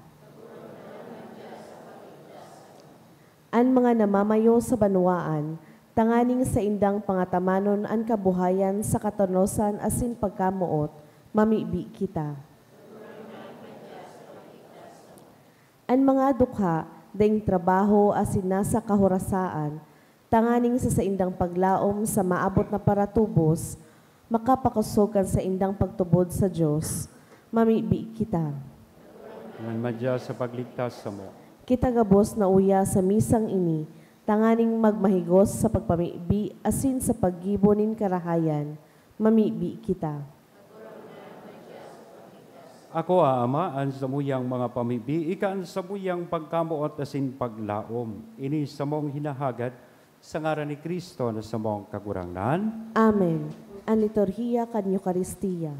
An mga namamayo sa banwaan, tanganing saindang pangatamanon an kabuhayan sa katanosan asin pagkamoot, mamibi kita. An mga dukha, daing trabaho asin nasa kahorasaan, tanganing sa saindang paglaom sa maabot na paratubos, makapakosog kan saindang pagtubod sa Dios, mamibi kita. Ngan madya sa pagligtas samo. Kita gabos na uya sa misang ini, tanganing magmahigos sa pagpamibi asin sa paggibo nin karahayan, mamibi kita. Akoa, Ama, an samuyang mga pamibi, ika an samuyang pagkamoot asin paglaom. Ini samong hinahagad sa ngaran ni Cristo na samong Kagurangnan. Amen. An liturhiya kan Eukaristia.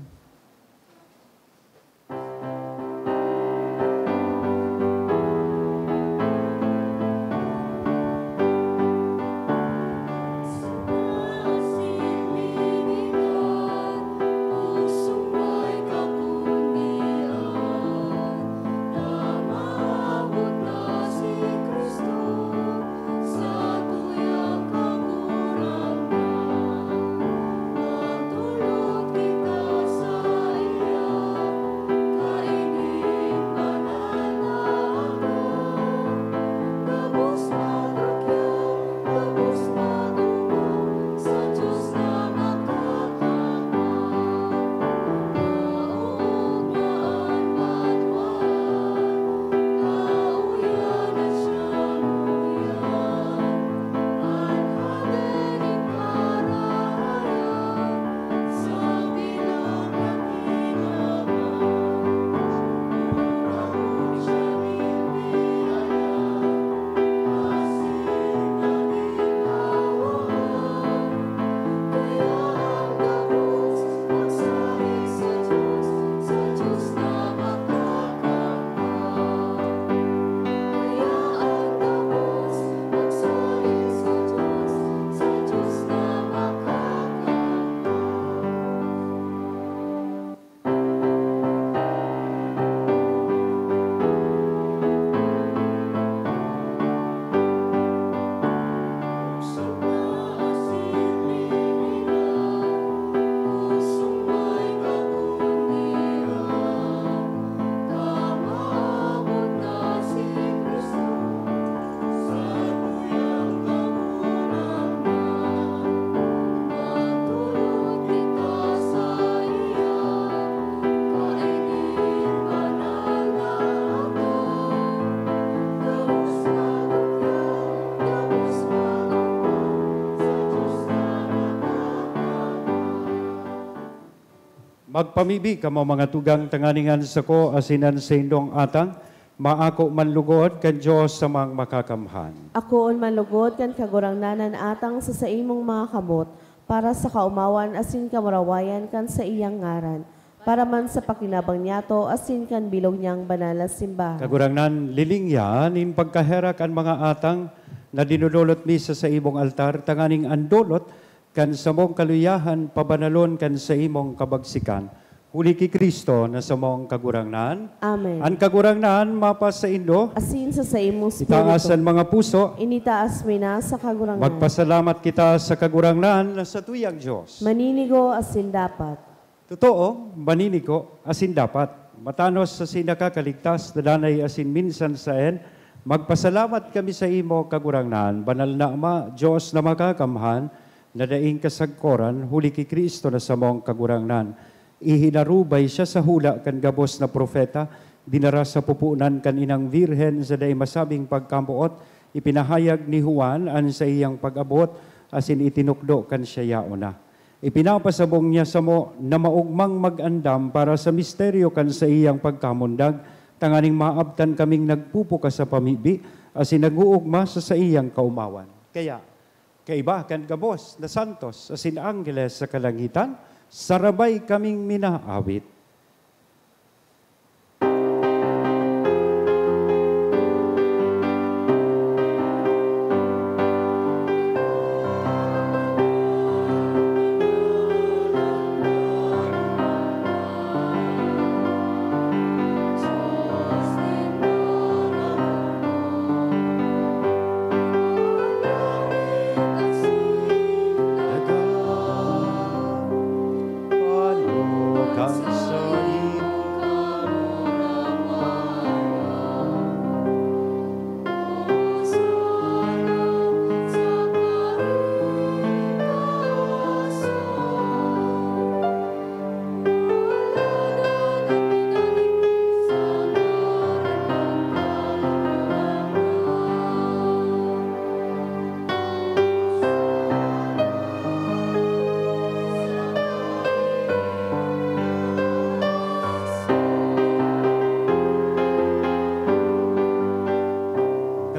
Magpamibi kamo, mga tugang, tanganing an sako asin an saindong atang maako man lugod kan Dios Amang Makakamhan. Akoon man lugod kan Kagurangnan an atang sa saimong mga kamot, para sa kaomawan asin kamurawayan kan saiyang ngaran, para man sa pakinabang niyato asin kan bilog niyang banal na simbahan. Kagurangnan, lilingya nin pagkaherak an mga atang na dinodolot mi sa saimong altar, tanganing an dolot kan samong kaluyahan pabanalon kan saimong kabagsikan. Huli ki Cristo na samong Kagurangnan. Amen. An Kagurangnan mapasaindo. Asin sa saimong Itaas espiritu. An mga puso. Initaas mi na sa Kagurangnan. Magpasalamat kita sa Kagurangnan na satuyang Dios. Maninigo asin dapat. Totoo, maninigo asin dapat. Matanos asin nakakaligtas na danay asin minsan saen, magpasalamat kami saimo, Kagurangnan, banal na Ama, Dios na makakamhan, na daing kasagkoran, huli ki Cristo na samong Kagurangnan. Ihinarubay siya sa hula kan gabos na propeta, dinara sa pupunan kan inang Birhen sa dai masabing pagkamoot, ipinahayag ni Juan an saiyang pag-abot, asin itinukdo kan siya yaon na. Ipinapasabong niya samo na maogmang mag-andam para sa misteryo kan saiyang pagkamundag, tanganing maabtan kaming nagpupukas sa pamibi, asin nag-oogma sa saiyang kaomawan. Kaya, kaiba kan gabos na santos asin anggeles sa kalangitan, sarabay kaming minaawit.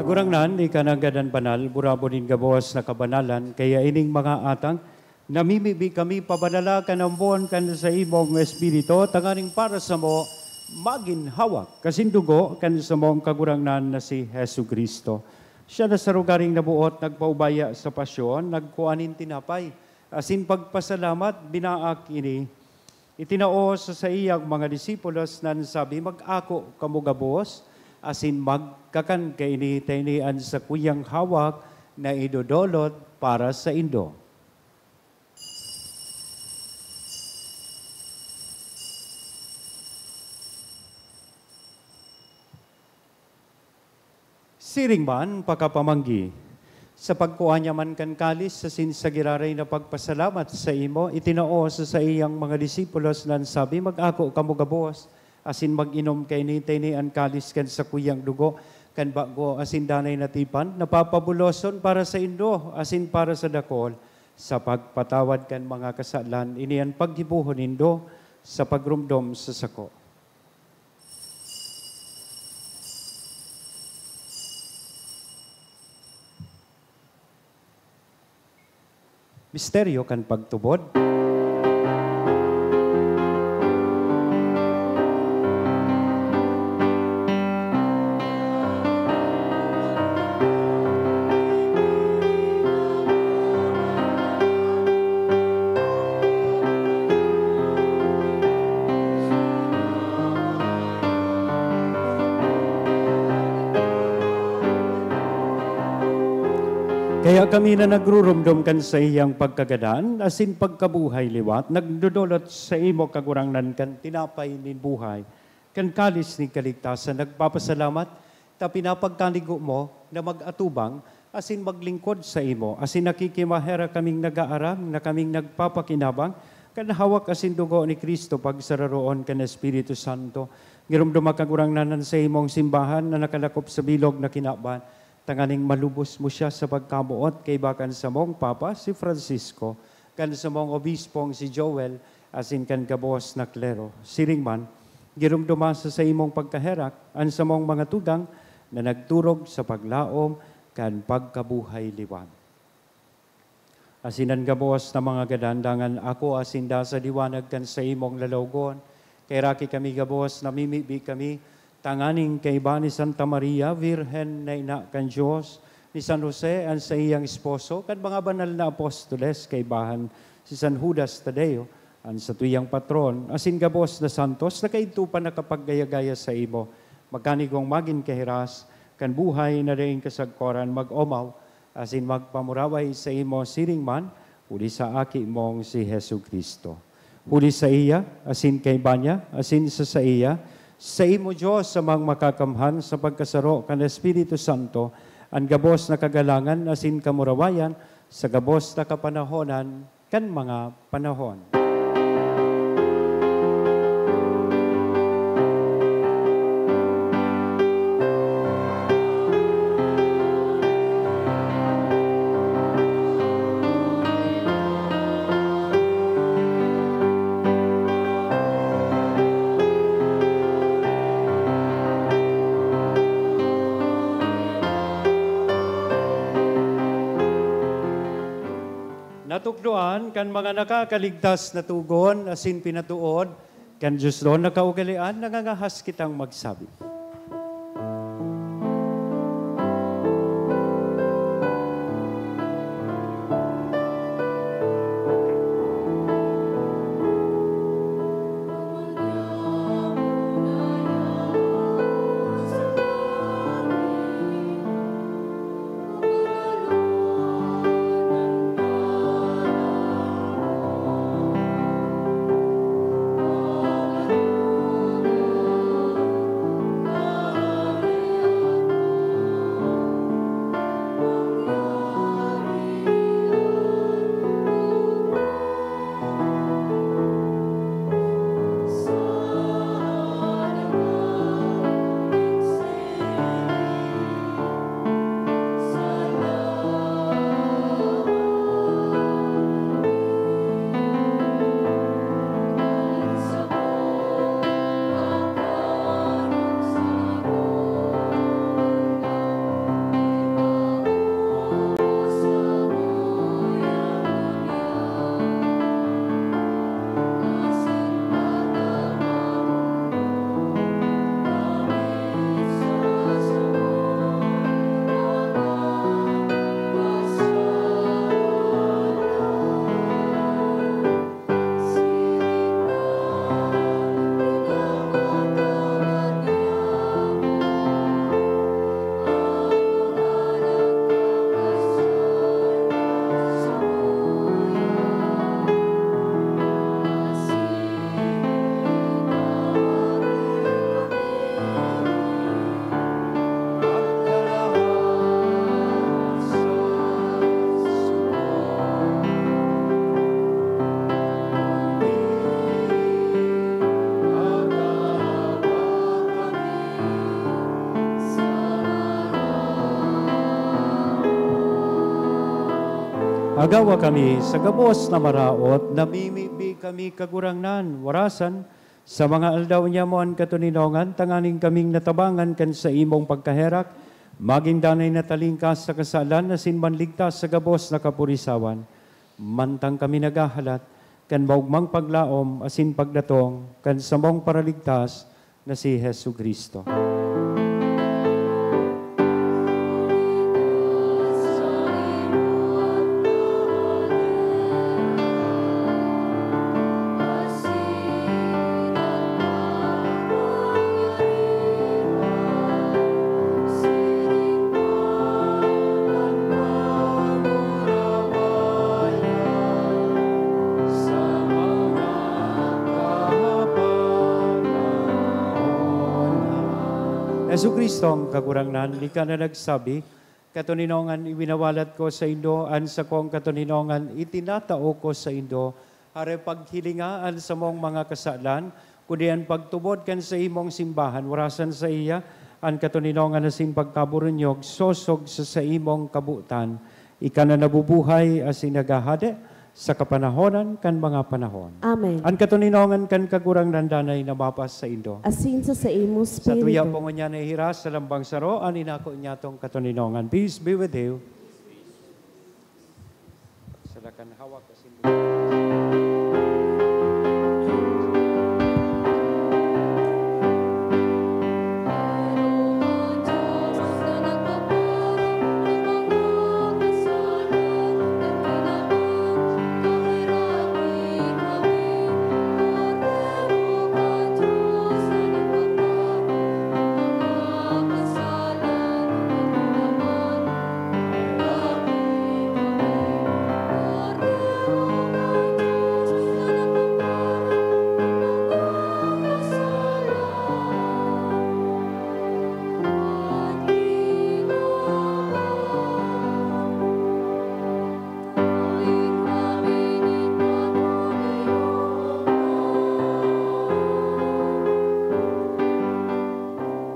Kagurangnan, ika nanggad an banal, burabod nin gabos na kabanalan, kaya ining mga atang, namimibi kami pabanala kan ambon kan saimong Espiritu, tanganing para samo magin hawak asin dugo kan samong Kagurangnan na si Jesu-Cristo. Siya na sa rogaring naboot nagpaubaya sa pasyon, nagkua nin tinapay, asin pagpasalamat, binaak ini, itinao sa saiyang mga disipulos, na nagsabi, "Mag-ako kamo gabos, asin magkakan kaini, ta ini an sakuyang hawak na idodolot para saindo." Siring man, pakapamanggi, sa pagkua niya man kan kalis, asin sa giraray na pagpasalamat saimo, itinao sa saiyang mga disipulos, na nagsabi, "Mag-ako kamo gabos, asin mag-inom kaini, ta ini an kalis kan sakuyang dugo kan bago asin danay na tipan, na papabuloson para saindo asin para sa dakul, sa pagpatawad kan mga kasalan. Ini an paggibohon nindo sa pagromdom sa sako." Misteryo kan pagtubod. Kaya kami na nagruromdom kan saiyang pagkagadan asin pagkabuhay liwat, nagdodolot saimo, Kagurangnan, kan tinapay nin buhay, kan kalis nin kaligtasan, nagpapasalamat ta pinapagkanigo mo na mag-atubang asin maglingkod saimo, asin nakikimaherak kaming nag-aarang na kaming nagpapakinabang kan hawak asin dugo ni Cristo, pagsararoon kan Espiritu Santo. Giromdoma, Kagurangnan, an saimong simbahan na nakalakop sa bilog na kinaban, tanganing malubos mo siya sa pagkamoot, kaiba kan samong Papa, si Francisco, kan samong Obispong si Joel, asin kan gabos na klero. Siring man, giromdoma sa saimong pagkaherak an samong mga tugang na nagturog sa paglaom kan pagkabuhay liwat. Asin an gabos na mga gadan, dangan akoa sinda sa liwanag kan saimong lalawgon. Kaheraki kami gabos, namimibi kami, tanganing kaiba ni Santa Maria, Birhen na ina kan Dios, ni San Jose, an saiyang esposo, kan mga banal na apostoles, kaibahan si San Judas Tadeo, an satuyang patron, asin gabos na santos na kaidto pa nakapaggaya-gaya saimo, magkanigong magin kahiras kan buhay na daing kasagkoran, mag-omaw asin magpamuraway saimo siring man huli sa Aki mong si Jesu-Cristo. Huli saiya, asin kaiba niya, asin sa saiya, saimo, Dios, Amang Makakamhan, sa pagkasaro kan Espiritu Santo, an gabos na kagalangan asin kamurawayan sa gabos na kapanahonan kan mga panahon. Natukdoan kan mga nakakaligtas na tugon asin pinatood kan Dios na kaugalean, nangangahas kitang magsabi. Agawa kami sa gabos na maraot, namimibi kami, Kagurangnan, warasan, sa mga aldaw niya mo an katoninongan, tanganing kaming natabangan kan saimong pagkaherak, magin danay na talingkas sa kasalan asin manligtas sa gabos na kapurisawan. Mantang kami naghahalat kan maogmang paglaom asin pagdatong kan samong Paraligtas na si Jesu-Cristo. Jesu-Cristo, ang Kagurangnan, ika na nagsabi, "Katoninongan iwinawalat ko saindo, an sakong katoninongan itinatao ko saindo." Hare, paghilinga an samong mga kasalan, kundi an pagtubod kan saimong simbahan. Warasan saiya an katoninongan asin pagkaburunyog, sosog sa saimong kabotan. Ika na nabubuhay asin naghahade Sa kapanahonan kan mga panahon. Amen. An katoninongan kan Kagurangnan danay na mapasaindo. Asin sa saimong Sa tuya espiritu. po ngunyan na ihiras sa lambang saro, an inako niyatong katoninongan. Peace be with you. Sala kan hawak asin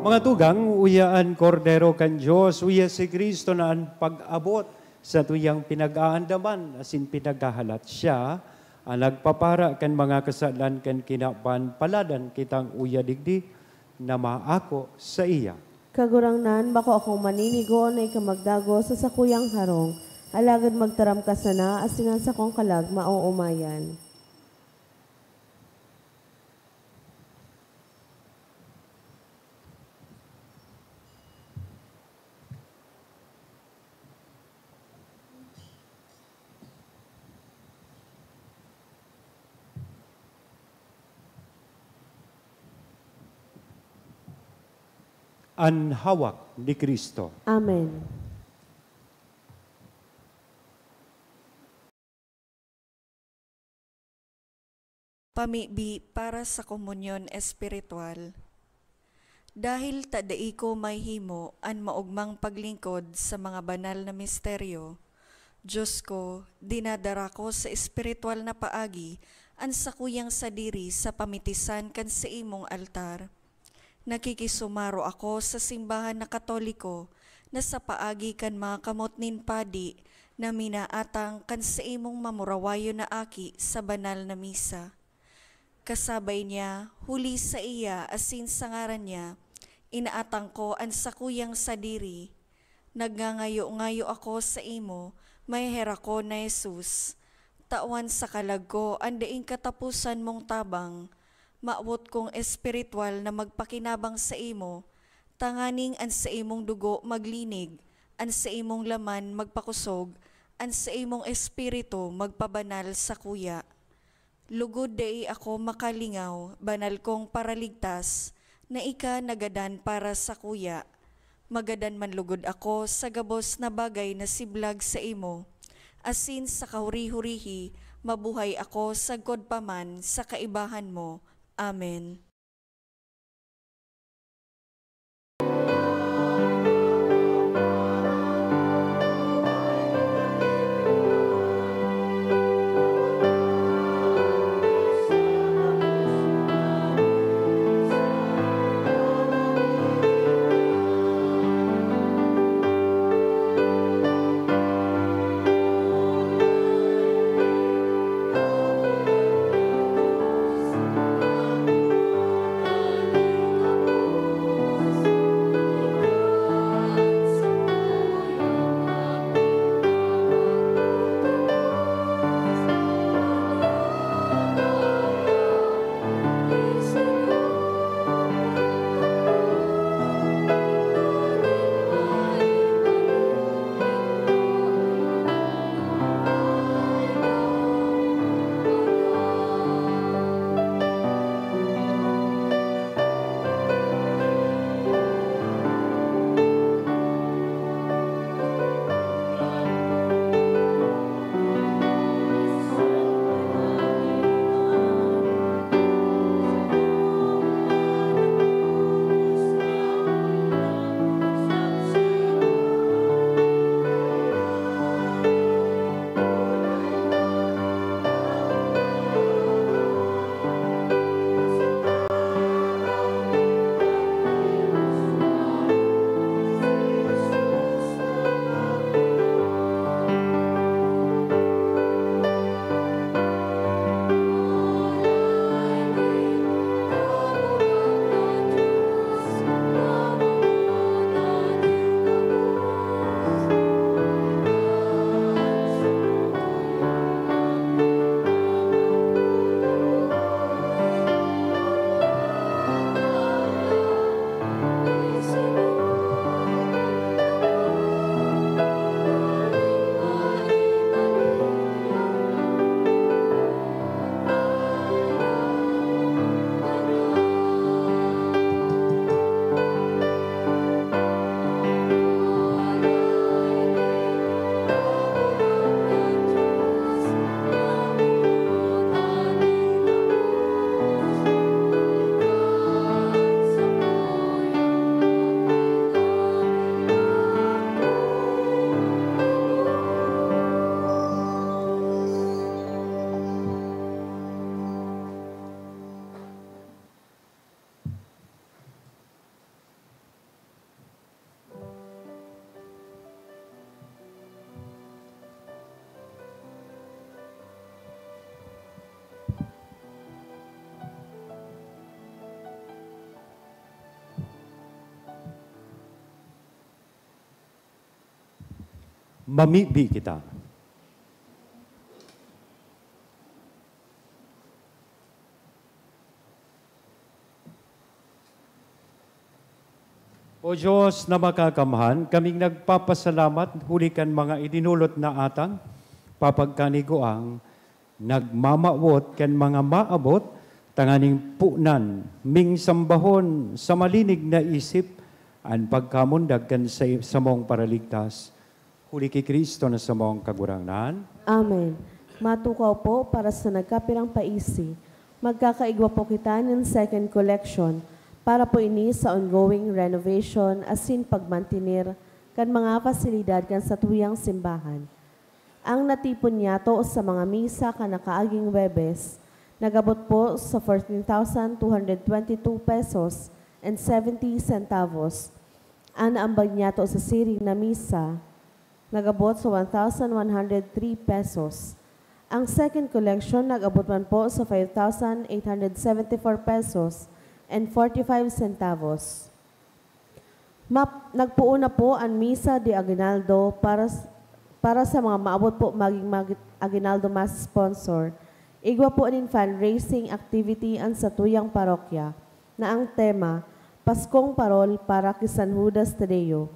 Mga tugang, uya an Kordero kan Dios, uya si Cristo na an pag-abot sa tuyang pinag-aandaman asin pinaghahalat. Siya an nagpapara kan mga kasalan kan kinaban. Paladan kitang uya digdi na maako saiya. Kagurangnan, bako akong maninigo na ika magdagos sa sakuyang harong, alagad magtaram ka sana asin an sakong kalag maoomayan. An hawak ni Cristo. Amen. Pamibi para sa komunyon espiritual. Dahil ta dai ko mahimo an maogmang paglingkod sa mga banal na misteryo, Dios ko, dinadara ko sa espiritual na paagi an sakuyang sadiri sa pamitisan kan saimong altar. Nakikisumaro ako sa simbahan na Katoliko na sa paagi kan mga kamot nin padi na minaatang kan saimong mamurawayon na aki sa banal na misa. Kasabay niya, huli saiya asin sa ngaran niya, inaatang ko an sakuyang sadiri. Nagngangayo-ngayo ako saimo, maheherak ko na Jesus. Tawan sa kalag ko an daing kataposan mong tabang. Mawot kong espiritual na magpakinabang saimo, tanganing an saimong dugo maglinig, an saimong laman magpakosog, an saimong espiritu magpabanal sakuya. Lugod dai ako makalingaw, banal kong Paraligtas, na ika nagadan para sakuya. Magadan man lugod ako sa gabos na bagay na siblag saimo, asin sa kahuri-hurihi mabuhay ako sagkod pa man sa kaibahan mo. Amen. Mamibi kita. O Diyos na makakamhan, kaming nagpapasalamat huli kan mga idinolot na atang papagkaniguang, nagmamawot kan mga maabot, tanganing punan ming sambahon sa malinig na isip an pagkamundag kan sa-, samong Paraligtas. Huli ki Cristo na samong Kagurangnan. Amen. Matukaw po para sa nagkapirang paisi. Magkakaigwa po kita nin second collection para po ini sa ongoing renovation asin pagmantener kan mga pasilidad kan satuyang simbahan. Ang natipon niyato sa mga misa kan nakaaging Huwebes nag-abot po sa fourteen thousand two hundred twenty-two pesos and seventy centavos. An naambag niyato sa siring na misa nag-abot sa one thousand one hundred three pesos. Ang second collection nag-abot man po sa five thousand eight hundred seventy-four pesos and forty-five centavos. Map-, nagpoon na po an Misa de Aguinaldo para s-, para sa mga maabot po maging mag-, Aguinaldo Mass sponsor. Igwa po nin fundraising activity an satuyang parokya na ang tema, Paskong Parol para ki San Judas Tadeo.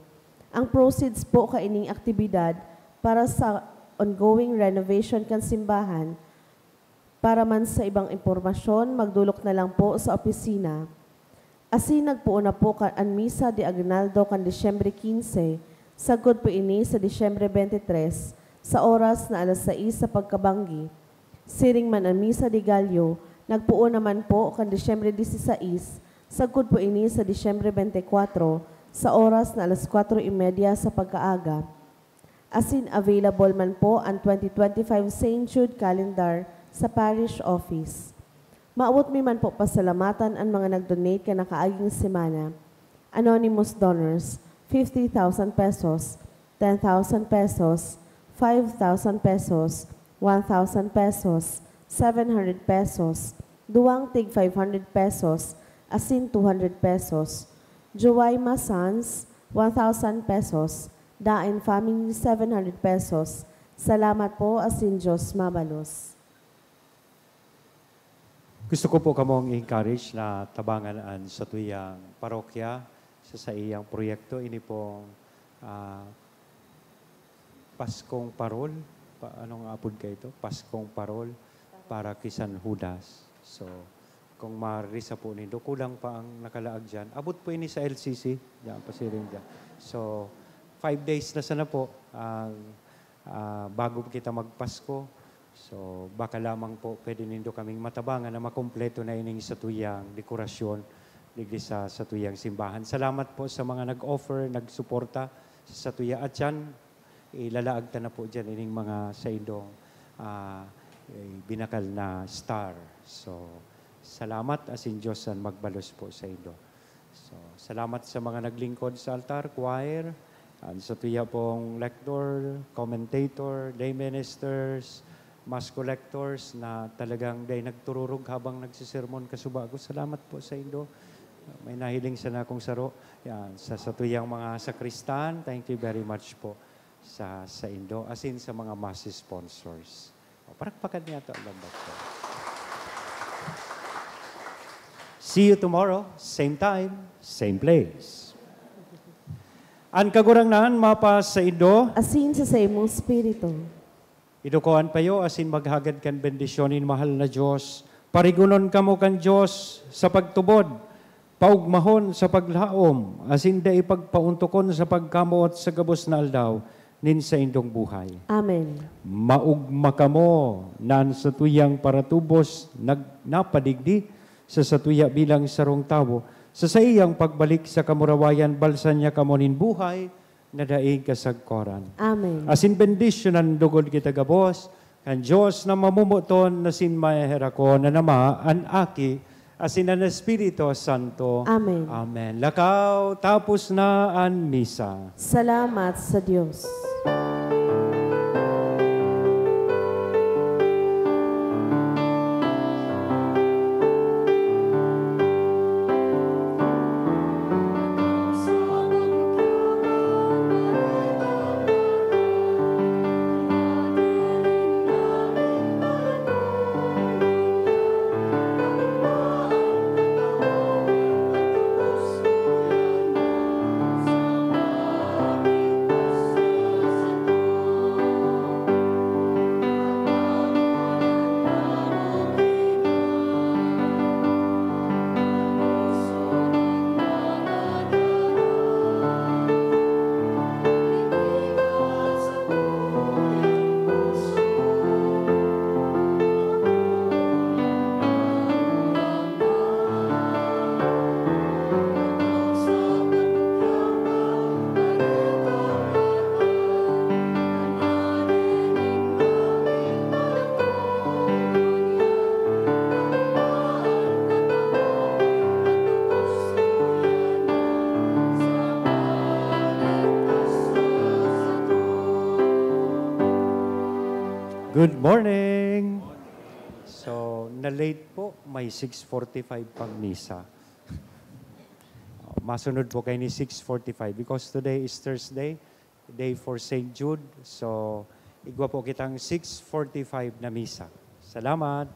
Ang proceeds po kaining aktibidad para sa ongoing renovation kan simbahan. Para man sa ibang impormasyon, magdolok na lang po sa opisina. Asin nagpoon na po kan, an Misa de Aguinaldo kan Disyembre quince, sagkod po ini sa Disyembre twenty-three, sa oras na alas sais sa pagkabanggi. Siring man an Misa de Gallo, nagpoon naman po kan Disyembre dieciséis, sagkod po ini sa Disyembre twenty-four, sa oras na alas kwatro y media sa pagkaaga. Asin available man po an twenty twenty-five Saint Jude Calendar sa Parish Office. Mawot mi man po pasalamatan an mga nag-donate kan nakaaging semana. Anonymous donors, fifty thousand pesos, ten thousand pesos, five thousand pesos, one thousand pesos, seven hundred pesos, duwang tig five hundred pesos, asin two hundred pesos. Juwaima Sons, one thousand pesos. Dain Family, seven hundred pesos. Salamat po, asin Diyos mabalos. Gusto ko po kamong i-encourage na tabangan an satuyang parokya sa saiyang proyekto. Ini pong, ah, Paskong Parol. Pa-, anong apod kaito? Paskong Parol para ki San Judas. So, kung marisa po nindo, kulang pa ang nakalaag diyan. Abot po ini sa L C C, diyan, pasiring diyan. So, five days na sana po ang, ah, bago kita magpasko. So, baka lamang po pwede nindo kaming matabangan na makumpleto na ining satuyang dekorasyon digdi sa satuyang simbahan. Salamat po sa mga nag-offer, nagsuporta sa satuya. At yan, ilalaag ta na po dyan ining mga saindong, ah, eh, binakal na star. So, salamat, asin Diyos an magbalos po saindo. So, salamat sa mga naglingkod sa altar, choir, an satuya pong lector, commentator, lay ministers, mass collectors na talagang dai nagtururog habang nagsisermon kasubago. Salamat po saindo. May nahiling sana akong saro. Yan, sa satuyang mga sakristan, thank you very much po sa saindo, asin sa mga mass sponsors. O, palakpakan niyato an lambak ko. See you tomorrow, same time, same place. An Kagurangnan mapasaindo. Asin sa saimong espiritu. Iduko an payo asin maghagad kan bendisyon nin mahal na Dios. Parigonon kamo kan Dios sa pagtubod, paugmahon sa paglaom, asin dai pagpaontokon sa pagkamoot sa gabos na aldaw nin saindong buhay. Amen. Maugma kamo na an satuyang paratubos nag-, napadigdi sa satuya bilang sarong tawo, sa saiyang pagbalik sa kamurawayan, balsan niya kamo nin buhay na daing kasagkoran. Amen. Asin bendisyonan lugod kita gabos kan Dios na mamomoton na sin maheherakon na Ama, an Aki, asin an Espiritu Santo. Amen. Amen. Lakaw, tapos na an misa. Salamat sa Dios. Good morning! So, na-late po, may six forty-five pang misa. Masunod po kayo ni six forty-five because today is Thursday, day for Saint Jude. So, igwa po kitang six forty-five na misa. Salamat!